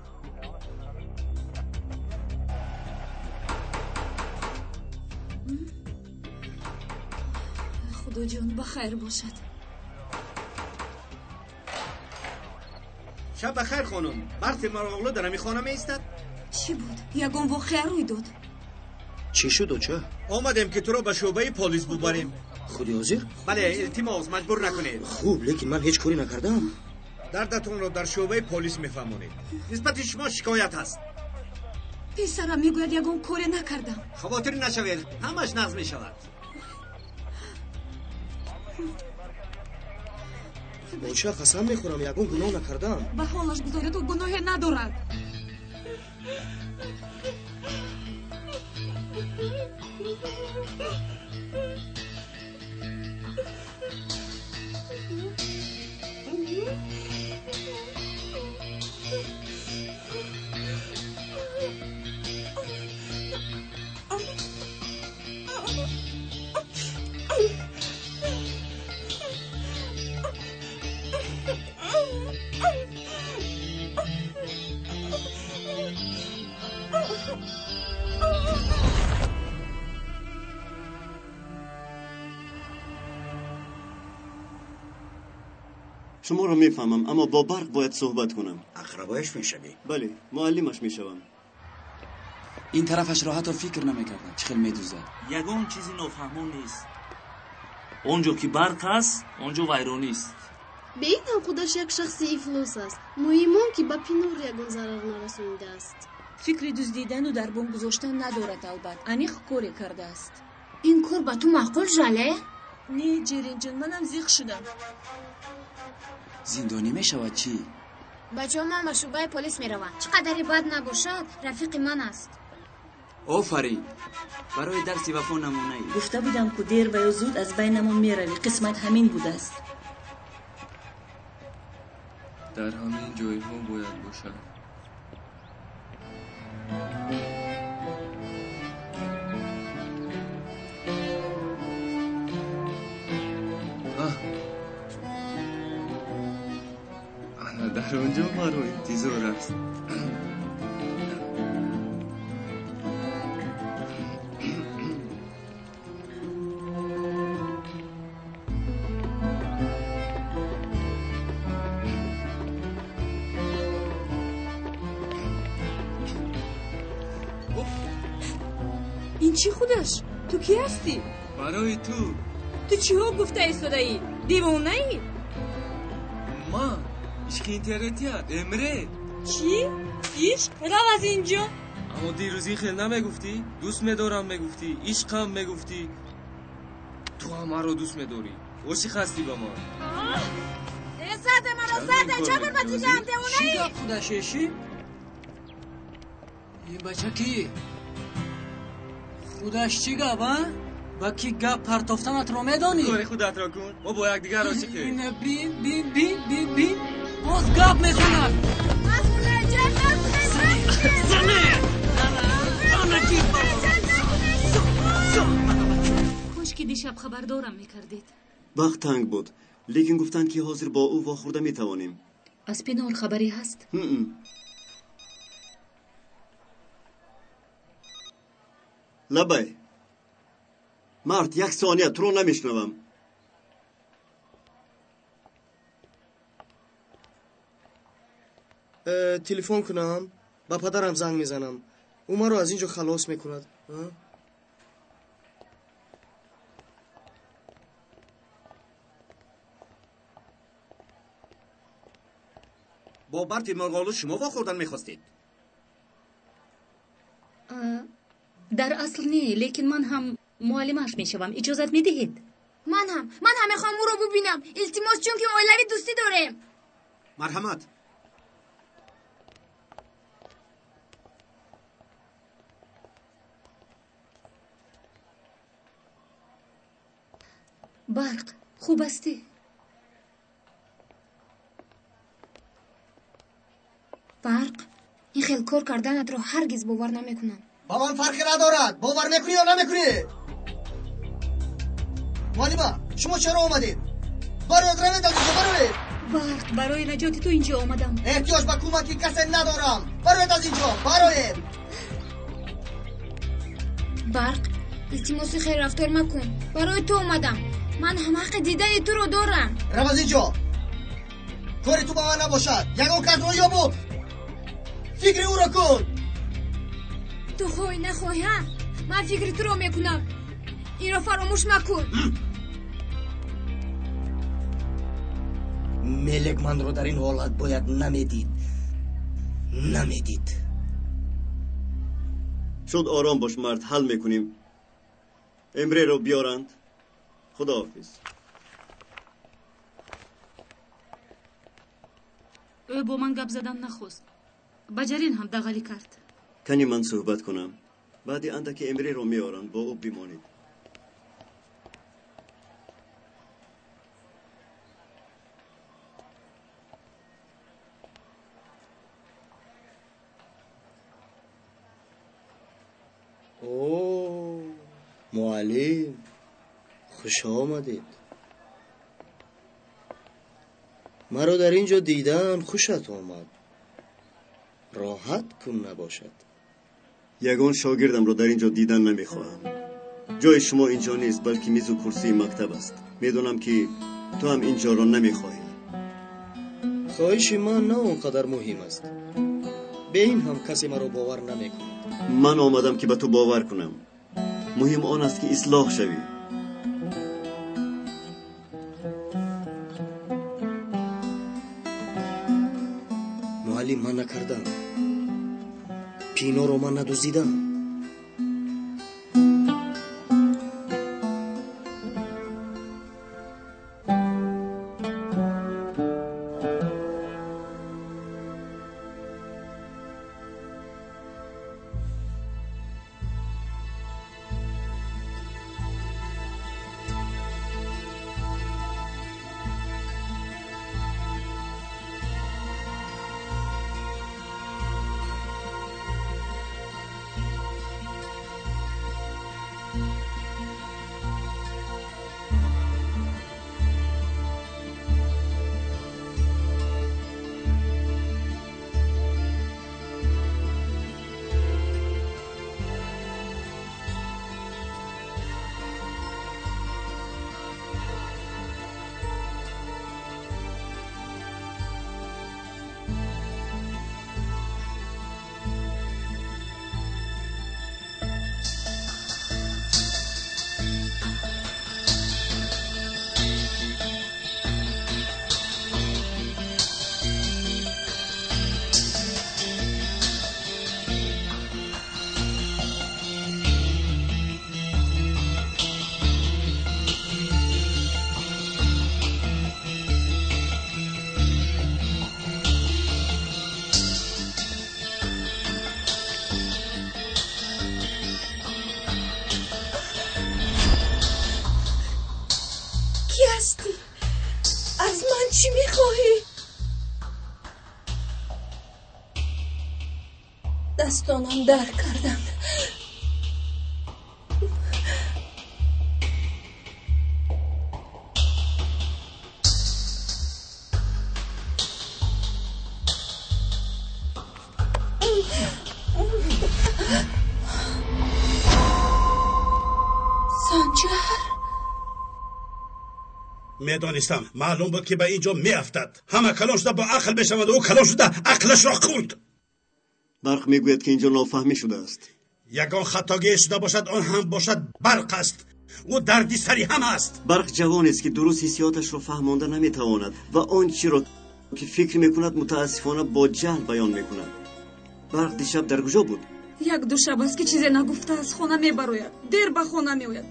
Худоҷон, ба хайр бошад. Шаб ба хайр, хонум. Барти мароғлу дар ҳамин хона меистад? Чӣ буд? Ягон воқеа рӯй дод? Чӣ шуд, оча? Омадем, ки туро ба шӯъбаи полис бубарем. Худи ҳозир? Бале, илтимос, маҷбур накунед. Хуб, лекин ман ҳеҷ корӣ накардам. Дардатонро дар шӯъбаи полис мефаҳмонед. Нисбати шумо шикоят ҳаст. Писарам мегӯяд, ягон коре накардам. Хавотир нашавед, ҳамаш нағз мешавад. Оча, қасам мехӯрам, ягон гуноҳ накардам. Ба ҳолаш гузоред, ӯ гуноҳе надорад. Шуморо мефаҳмам, аммо бо Барқ бояд суҳбат кунам. Ақрабояш мешавӣ? Бале, муаллимаш мешавам. Ин тарафашро ҳатто фикр намекардам, чӣ хел медузад. Ягон чизи нофаҳмо нест. Он ҷо ки барқ аст, он ҷо вайронист. Беин ҳам худаш як шахси ифлос аст. Муҳим он, ки ба Пинор ягон зарар нарасонидааст. Фикри дуздидану дар бом гузоштан надорад, албат аниқ коре кардааст. Ин кор ба ту маъқул, Жале? Не, Ҷеринҷон, манам зиқ шудам. Зиндонӣ мешавад чӣ? Бачаҳо, ман ба шӯъбаи полис меравам. Чӣ қадаре бад набошад, рафиқи ман аст. Офарин, барои дарси вафо намунаӣ. Гуфта будам ку, дер ва ё зуд аз байнамон меравӣ. Қисмат ҳамин будааст. Дар ҳамин ҷойҳо бояд бошад. Аҳ! Ана дар он ҷо маро интизор аст. Ин чӣ худаш? Ту кӣ ҳастӣ? Барои ту. Ту чиҳо гуфта истодаӣ? Девонаӣ? Ман ишқи интернетият, Эмре. Чӣ ишқ? Рав аз ин ҷо. Аммо дирӯз ин хел намегуфтӣ? Дӯст медорам мегуфтӣ, ишқам мегуфтӣ. Ту ҳам маро дӯст медорӣ. Ошиқ ҳастӣ ба ман. Э, зада маро, зада, чабр ба дигам, девонаӣ. Чӣ гап худаш эши? Ин бача кӣ? Худаш чӣ гап, а? Ба кӣ гап партофтанатро медонӣ? Кори худатро кун. Мо бо якдигар ошиқем. Ина бин, бин, бин, бин, бин. Боз гап мезанад. Кош ки дишаб хабардорам мекардед. Вақт танг буд, лекин гуфтанд ки ҳозир бо ӯ вохӯрда метавонем. Аз Пинор хабаре ҳаст? Лабай. Мард, як сония, туро намешунавам. Телефон кунам, ба падарам занг мезанам. Ӯ маро аз ин ҷо халос мекунад. Бо Барти Морғолу шумо вохӯрдан мехостед? Дар асл не, лекин ман ҳам муаллимаш мешавам. Иҷозат медиҳед? Ман ҳам, ман ҳам мехоҳам ӯро бубинам. Илтимос, чунки оилавӣ дӯстӣ дорем. Марҳамат. Барқ, хуб ҳастӣ? Барқ, ин хел кор карданатро ҳаргиз бовар намекунам. Ба ман фарқе надорад, бовар мекунӣ ё намекунӣ? Муаллима, шумо чаро омадед? Бароед, равед аз инҷо, бароед! Барқ, барои наҷоти ту инҷо омадам. Эҳтиёҷ ба кӯмаки касе надорам. Бароед аз инҷо, бароед! Барқ, илтимоси хел рафтор макун. Барои ту омадам. Ман ҳам ҳаққи дидани туро дорам. Рав аз инҷо. Кори ту ба ман набошад. Ягон касро ёбу фикри ӯро кун. Ту хоҳӣ нахоҳӣ, ҳа? Ман фикри туро мекунам. Инро фаромӯш макун. Мелек манро дар ин ҳолат бояд намедид. Намедид. Шуд, ором бош, мард, ҳал мекунем. Эмреро биёранд. Худоҳофиз. Ӯ бо ман гап задан нахост. Ба Ҷарин ҳам дағалӣ кард. Кани ман суҳбат кунам. Баъди андаке Эмреро меоранд, бо ӯ бимонед. О, муаллим, хуш омадед. Маро дар ин ҷо дидан хушат омад. Роҳат кун набошад. Ягон шогирдамро дар ин ҷо дидан намехоҳам. Ҷои шумо ин ҷо нест, балки мизу курсии мактаб аст. Медонам ки ту ҳам ин ҷоро намехоҳӣ. Хоҳиши ман на он қадар муҳим аст. Бе ин ҳам касе маро бовар намекунад. Ман омадам ки ба ту бовар кунам. Муҳим он аст ки ислоҳ шавӣ. Муаллим, ман накардам. Пиноро ман надуздидам. Чӣ мехоҳӣ? Дастонам дард карданд. Санҷар, Медонистам, маълум буд, ки ба ин ҷо меафтад. Ҳама калон шуда бо ақл мешаванд, ӯ калон шуда ақлашро хӯрд. Барқ мегӯяд, ки инҷо нофаҳмӣ шудааст. Ягон хатогие шуда бошад, он ҳам бошад барқ аст. Ӯ дарди сари ҳама аст. Барқ ҷавонест, ки дуруст ҳиссиёташро фаҳмонда наметавонад ва он чиро, ки фикр мекунад, мутаассифона бо ҷаҳл баён мекунад. Барқ дишаб дар куҷо буд? Як ду шаб аст, ки чизе нагуфта аз хона мебарояд, дер ба хона меояд.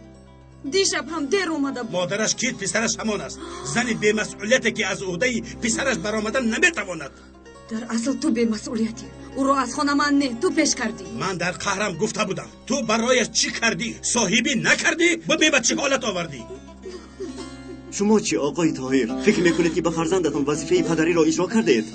Дишаб ҳам дер омада буд. Модараш кист, писараш ҳамон аст. Зани бемасъулияте, ки аз ӯҳдаи писараш баромадан наметавонад. Дар асл ту бемасъулиятӣ. Ӯро аз хона ман не, ту пеш кардӣ. Ман дар қаҳрам гуфта будам. Ту барояш чӣ кардӣ? Соҳибӣ накардӣ? Бибин, ба чӣ ҳолат овардӣ. Шумо чӣ, оқои Тоҳир, фикр мекунед, ки ба фарзандатон вазифаи падариро иҷро кардаед?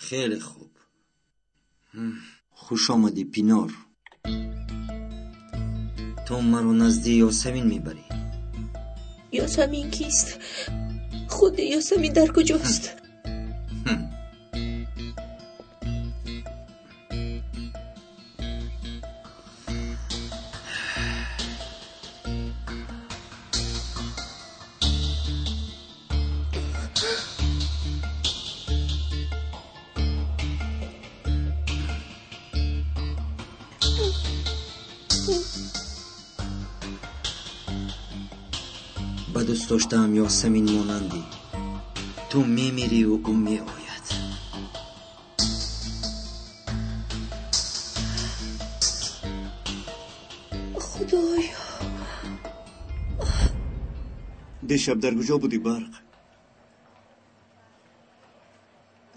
Хеле хуб, хуш омадӣ, Пинор. Ту маро назди Ёсамин мебарӣ. Ёсамин кист? Худи Ёсамин дар куҷост? Ба дӯст доштаам Ёсамин монандӣ. Ту мемирию ӯ меояд. Худоё! Дишаб дар куҷо будӣ, Барқ?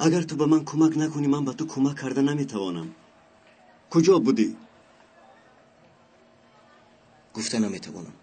Агар ту ба ман кӯмак накунӣ, ман ба ту кӯмак карда наметавонам. Куҷо будӣ? Гуфта наметавонам.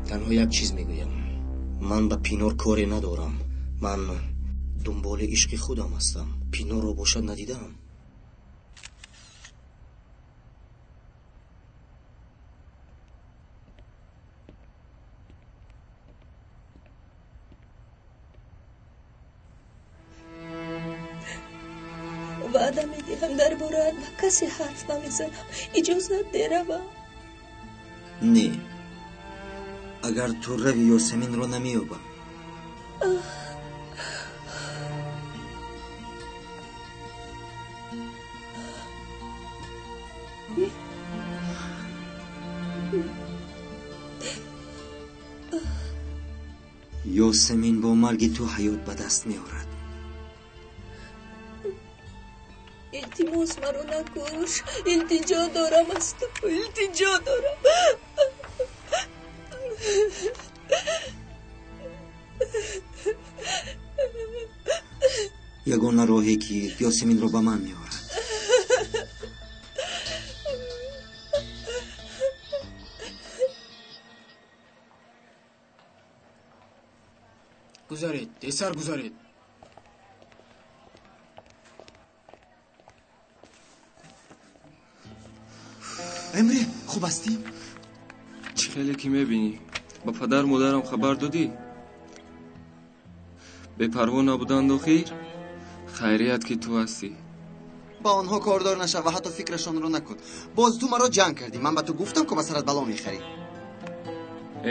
Танҳо як чиз мегӯям. Ман ба Пинор коре надорам. Ман дунболи ишқи худам ҳастам. Пинорро бошад надидаам. Ваъда медиҳам, дар бораат ба касе ҳарф намезанам. Иҷозат деравам. Не, агар ту рави, Ёсаминро намеёбам. Ёсамин бо марги ту ҳаёт ба даст меорад. Илтимос, маро накуш. Илтиҷо дорам аз ту, илтиҷо дорам. Ягона роҳе, ки Ёсаминро ба ман меорад. Гузаред, тезтар гузаред. Эмре, хуб ҳастӣ? Чӣ хеле ки мебинӣ. Ба падару модарам хабар додӣ? Бепарво набуданд охир? Хайрият ки ту ҳастӣ. Ба онҳо кордор нашав ва ҳатто фикрашонро накун. Боз ту маро ҷанг кардӣ. Ман ба ту гуфтам, ки ба сарат бало мехарӣ.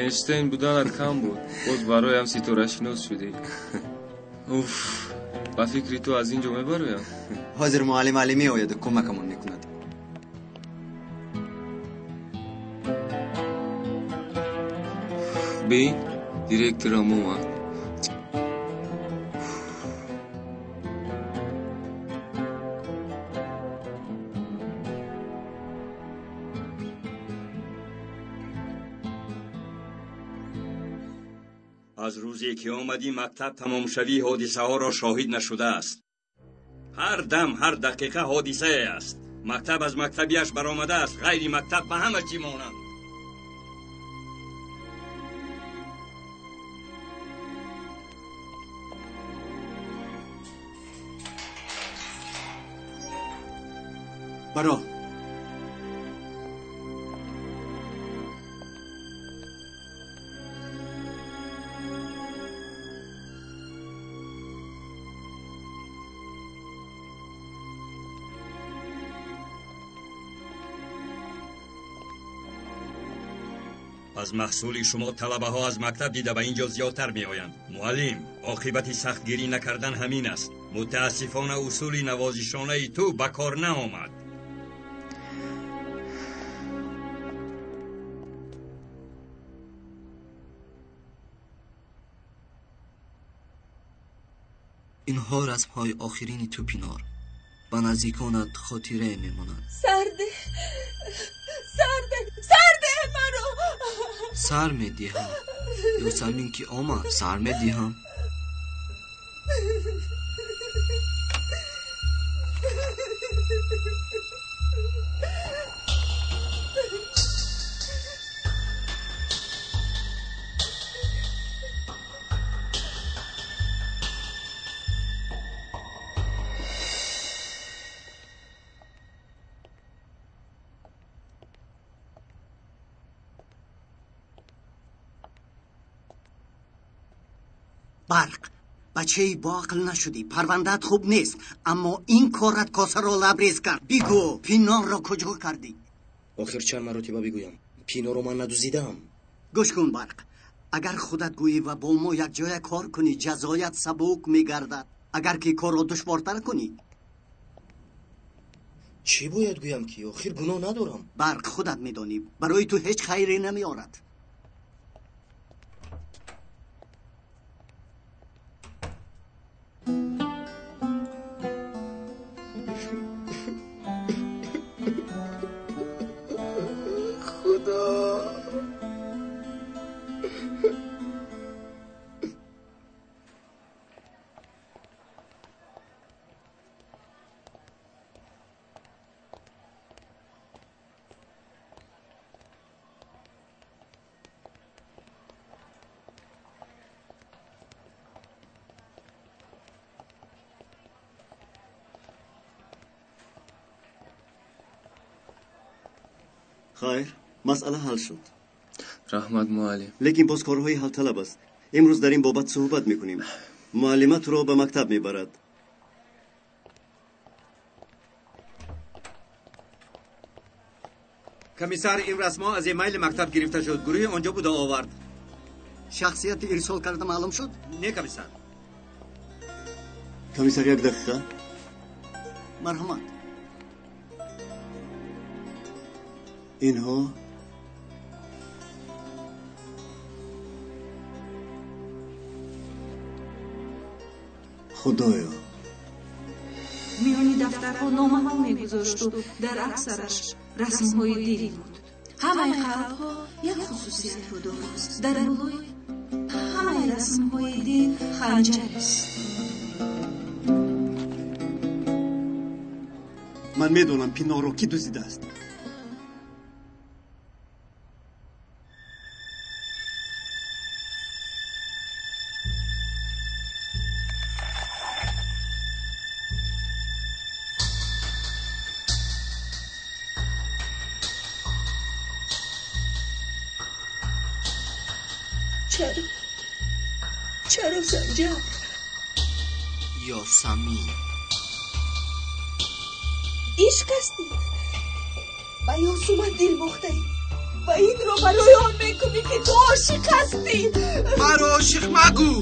Эйнштейн буданат кам буд, боз бароям ситорашинос шудӣ. Уф, ба фикри ту аз ин ҷо мебароям? Ҳозир муаллим Алӣ меояду кӯмакамон мекунад. Бин, директорам омад. Аз рӯзе ки омадӣ, мактаб тамомшавии ҳодисаҳоро шоҳид нашудааст. Ҳар дам, ҳар дақиқа ҳодисае аст. Мактаб аз мактабиаш баромадааст, ғайри мактаб ба ҳама чӣ монанд. Баро. Аз маҳсули шумо талабаҳо аз мактаб дида ба ин ҷо зиёдтар меоянд. Муаллим, оқибати сахтгирӣ накардан ҳамин аст. Мутаассифона, усули навозишонаи ту ба кор наомад. Инҳо расмҳои охирини ту, Пинор. Ба наздиконат хотирае мемонанд. Сарде, сарде, сарде маро. Сар медиҳам. Ёсамин ки омад, сар медиҳам. Барқ, бачаи боақл нашудӣ, парвандаат хуб нест, аммо ин корат косаро лабрез кард. Бигӯ, Пинорро куҷо кардӣ? Охир чанд маротиба бигӯям, Пинорро ман надуздидаам. Гӯш кун, Барқ, агар худат гӯӣ ва бо мо якҷоя кор кунӣ, ҷазоят сабук мегардад. Агар ки корро душвортар кунӣ. Чӣ бояд гӯям ки охир гуноҳ надорам? Барқ, худат медонӣ, барои ту ҳеҷ хайре намеорад. Хайр, масъала ҳал шуд. Раҳмат, муаллим. Лекин боз корҳои ҳалталаб аст. Имрӯз дар ин бобат суҳбат мекунем. Муаллима туро ба мактаб мебарад. Комиссар, ин расмҳо аз эмайли мактаб гирифта шуд. Гурӯҳи он ҷо буда овард. Шахсияти ирсол карда маълум шуд? Не, комиссар. Комиссар, як дақиқа. Марҳамат. Инҳо Худоё. Миёни дафтарҳо номаҳо мегузошту дар аксараш расмҳои дил буд. Ҳамаи қалбҳо як хусусиятро доранд. Дар болои ҳамаи расмҳои дил ханҷарест. Ман медонам Пинорро кӣ дуздидааст. Чаро? Чаро Санҷар? Ёсамин. Ишқ аст ин. Ба Ёсуман дил бохтаӣ ва инро барои он мекунӣ ки ту ошиқ ҳастӣ. Маро ошиқ магӯ.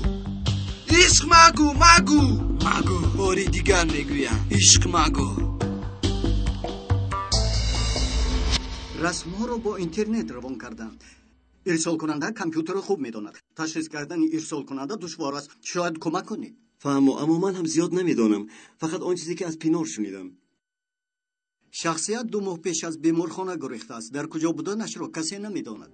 Ишқ магӯ, магӯ. Магӯ, бори дигар мегӯям. Ишқ магӯ. Расмҳоро бо интернет равон карданд. Ирсолкунанда компютерро хуб медонад. Ташхис кардани ирсолкунанда душвор аст. Шояд кӯмак кунед. Фаҳмо, аммо ман ҳам зиёд намедонам. Фақат он чизе ки аз Пинор шунидам. Шахсият 2 моҳ пеш аз беморхона гурехтааст. Дар куҷо буданашро касе намедонад.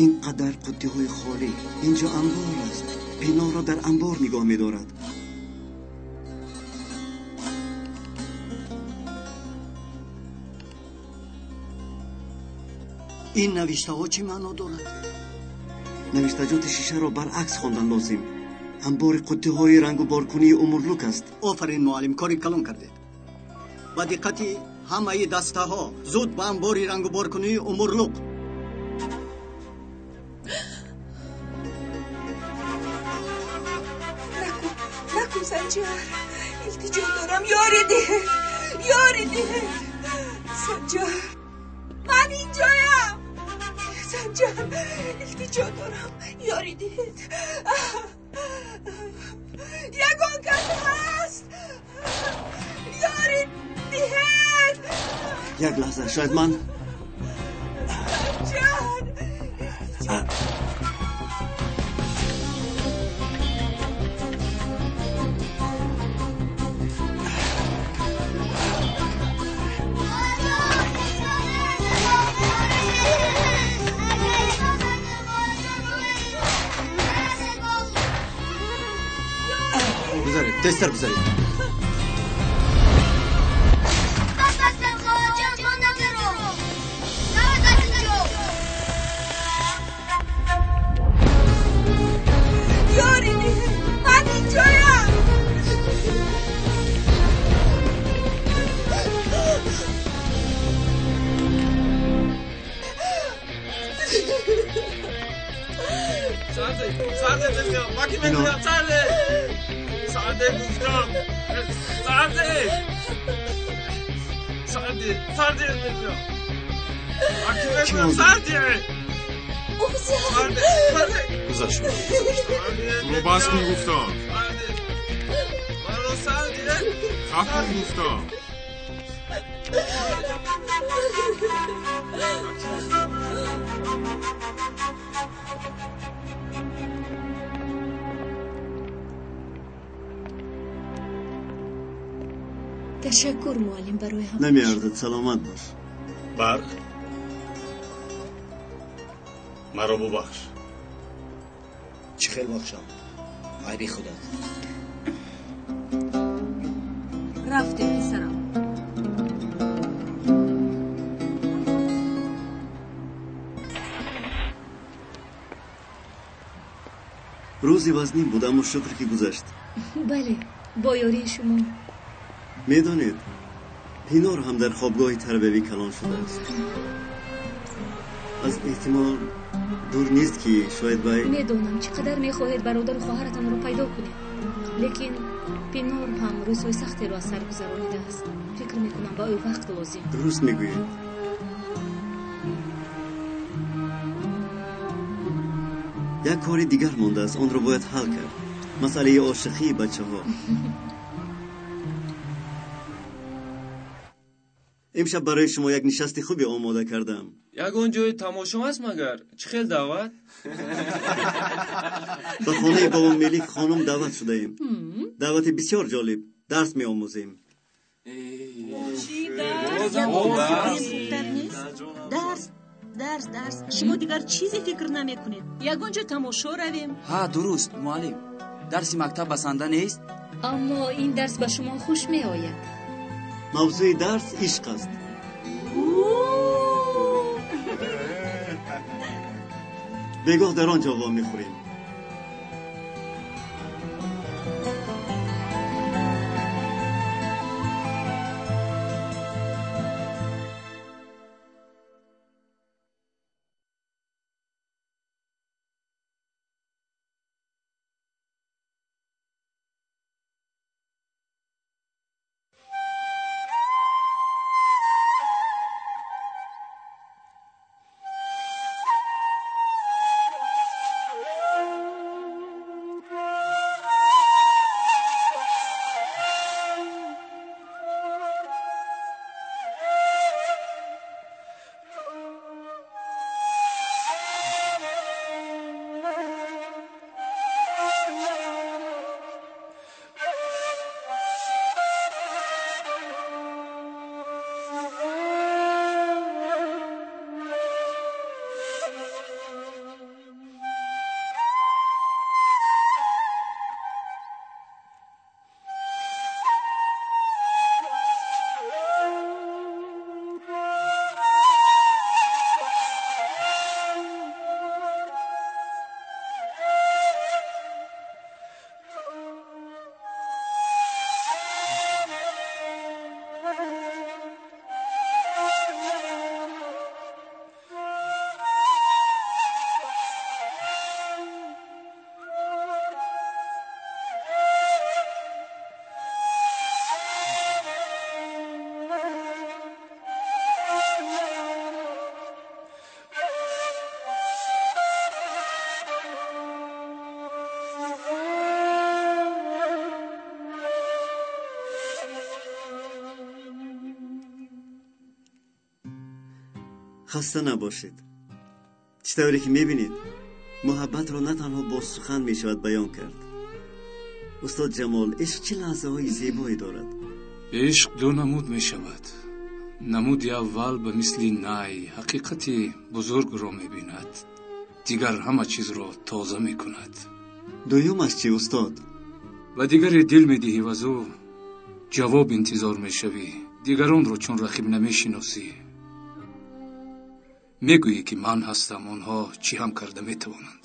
Ин қадар қуттиҳои холӣ. Инҷо анбор аст. Пинорро дар анбор нигоҳ медорад. Ин навиштаҳо чӣ маъно дорад? Навиштаҷоти шишаро баръакс хондан лозим. Анбори қуттиҳои рангуборкунии Умурлук аст. Офарин муаллим, кори калон кардед. Ба диққати ҳамаи дастаҳо, зуд ба анбори рангуборкунии Умурлук. Накун, накун Санҷар. Илтиҷо дорам, ёри диҳ, ёри диҳ. Санҷар, ман инҷоям. Санҷар, илтиҷо дорам, ёри диҳед. Ягон кас ҳаст? Ёри диҳед. Як лаҳза, шояд ман Санҷар, илтиҷо. Гузаред, тезтар гузаред. Ёри диҳед, ман инҷоям. Сарде, сарде мегӯям, ма ки мегӯям, сарде. Сарде гуфтам. Сарде. Сарде, сарде мегӯям. Ма ки мегӯям, сарде. Сарде, сарде. Гузашт. Рӯ бас кун гуфтам. Сарде. Маро сарде. Хаф кун гуфтам. Ташаккур муаллим барои ҳам. Намеарзад, саломат бош. Барқ, маро бубахш. Чӣ хел бахшам? Айби худат. Рафтем, писарам. Рӯзи вазнин буд, аммо шукр ки гузашт. Бале, бо ёрии шумо. Медонед, Пинор ҳам дар хобгоҳи тарбиявӣ калон шудааст. Аз эҳтимол дур нест ки шояд вай. Медонам чӣ қадар мехоҳед бародару хоҳаратонро пайдо кунед, лекин Пинор ҳам рӯзҳои сахтеро аз сар гузаронидааст. Фикр мекунам ба ӯ вақт лозим. Дуруст мегӯед. Як кори дигар мондааст, онро бояд ҳал кард. Масъалаи ошиқии бачаҳо. Имшаб барои шумо як нишасти хубе омода кардам. Ягон ҷои тамошо ҳаст магар? Чӣ хел даъват? Ба хонаи бобо Мелик хонум даъват шудаем. Даъвати бисёр ҷолиб. Дарс меомӯзем. Дарс, дарс, дарс. Шумо дигар чизе фикр намекунед. Ягон ҷо тамошо равем. Ҳа, дуруст, муаллим. Дарси мактаб басанда нест? Аммо ин дарс ба шумо хуш меояд. Мавзӯи дарс ишқ аст. Бегоҳ дар он ҷо вомехӯрем. Хаста набошед. Чӣ тавре ки мебинед, муҳаббатро на танҳо бо сухан мешавад баён кард. Устод Ҷамол, ишқ чӣ лаҳзаҳои зебое дорад? Ишқ ду намуд мешавад. Намуди аввал ба мисли най ҳақиқати бузургро мебинад, дигар ҳама чизро тоза мекунад. Дуюмаш чӣ, устод? Ба дигаре дил медиҳӣ ва аз ӯ ҷавоб интизор мешавӣ. Дигаронро чун рақиб намешиносӣ. Мегӯӣ ки ман ҳастам, онҳо чӣ ҳам карда метавонанд.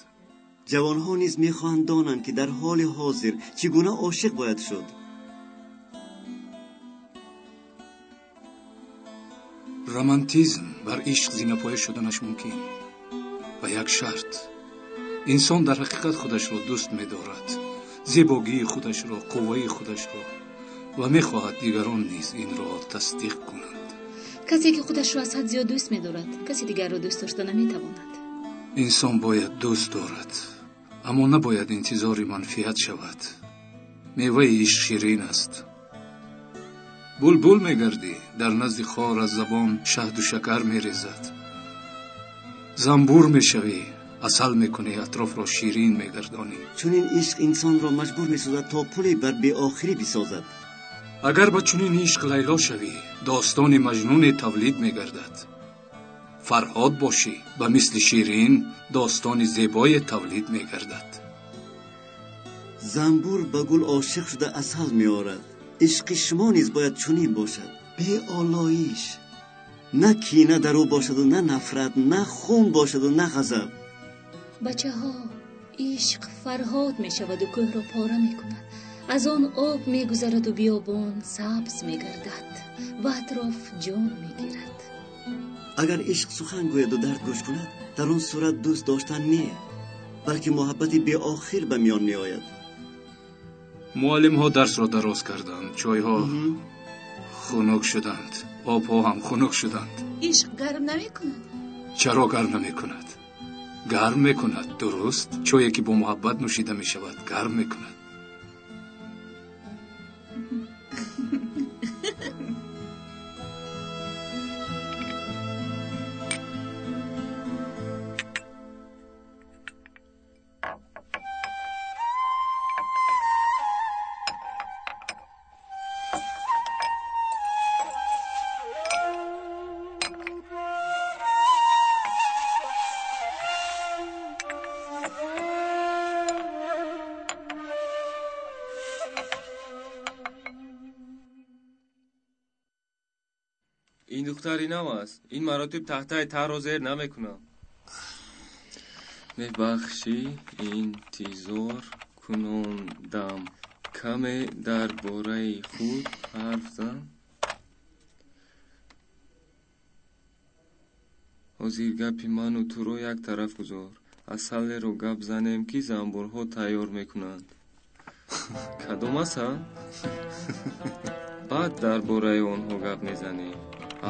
Ҷавонҳо низ мехоҳанд донанд, ки дар ҳоли ҳозир чӣ гуна ошиқ бояд шуд. Романтизм бар ишқ зинапоя шуданаш мумкин. Ба як шарт. Инсон дар ҳақиқат худашро дӯст медорад, зебогии худашро, қувваи худашро, ва мехоҳад дигарон низ инро тасдиқ кунанд. Касе ки худашро аз ҳад зиёд дӯст медорад, каси дигарро дӯст дошта наметавонад. Инсон бояд дӯст дорад, аммо набояд интизори манфиат шавад. Меваи ишқ ширин аст. Булбул мегардӣ, дар назди хор аз забон шаҳду шакар мерезад. Занбур мешавӣ, асал мекунӣ, атрофро ширин мегардонӣ. Чунин ишқ инсонро маҷбур месозад, то пуле бар беохирӣ бисозад. Агар ба чунин ишқ лайло шавӣ, достони маҷнуне тавлид мегардад. Фарҳод бошӣ, ба мисли Ширин достони зебое тавлид мегардад. Занбур ба гул ошиқ шуда асал меорад. Ишқи шумо низ бояд чунин бошад, беолоиш. На кина дар ӯ бошаду на нафрат, на хун бошаду на ғазаб. Бачаҳо, ишқ фарҳод мешаваду кӯҳро пора мекунад. Аз он об мегузараду биёбон сабз мегардад ва атроф ҷон мегирад. Агар ишқ сухан гӯяду дард гӯш кунад, дар он сурат дӯст доштан не, балки муҳаббати беохир ба миён меояд. Муаллимҳо дарсро дароз карданд, чойҳо хунук шуданд, обҳо ҳам хунук шуданд. Ишқ гарм намекунад? Чаро гарм намекунад? Гарм мекунад, дуруст. Чое ки бо муҳаббат нӯшида мешавад, гарм мекунад. Ин духтари нав аст. Ин маротиб тахтаи тарро зер намекунам. Мебахшӣ, интизор кунондам. Каме дар бораи худ ҳарф зан. Ҳозир гапи ману туро як тараф гузор. Асалеро гап занем, ки занбурҳо тайёр мекунанд. Кадом асал? Баъд дар бораи онҳо гап мезанем.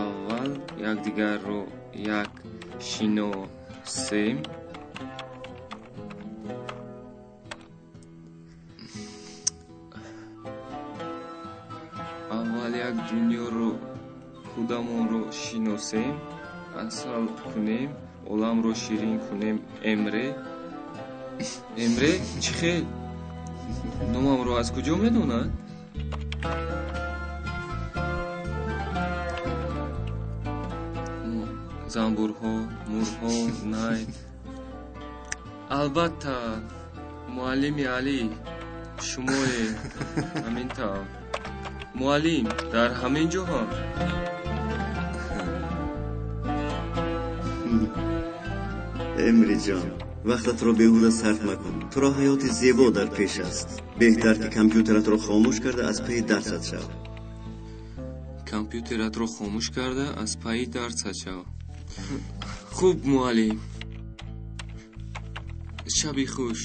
Аввал якдигарро як шиносем. Аввал як дунёро худамонро шиносем, асал кунем, оламро ширин кунем. Эмре, Эмре, чӣ хел? Номамро аз куҷо медонад? Занбурҳо, мурҳо, най. Албатта, муаллими Алӣ, шумое ҳамин тавр. Муаллим, дар ҳамин ҷо ҳам? Эмриҷон, вақтатро беҳуда сарф макун. Туро ҳаёти зебо дар пеш аст. Беҳтар ки компютератро хомӯш карда аз пайи дарсат шав. Компютератро хомӯш карда аз пайи дарсат шав. Хуб, муаллим. Шаби хуш.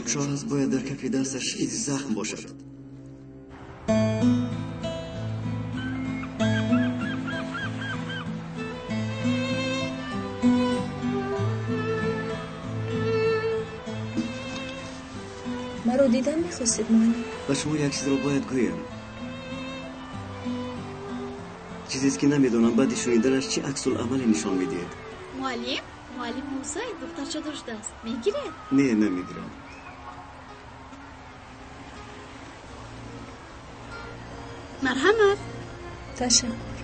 Чашмкушо аст, бояд дар кафи дасташ изи захм бошад. Маро дидан мехостед, муаллим? Ба шумо як чизро бояд гӯям. Чизест, ки намедонам баъди шуниданаш чӣ аксуламале нишон медиҳед. Муаллим, муаллим Мусай духтарча доштааст. Мегиред? Не, намегирам. Марҳамат. Ташаккур.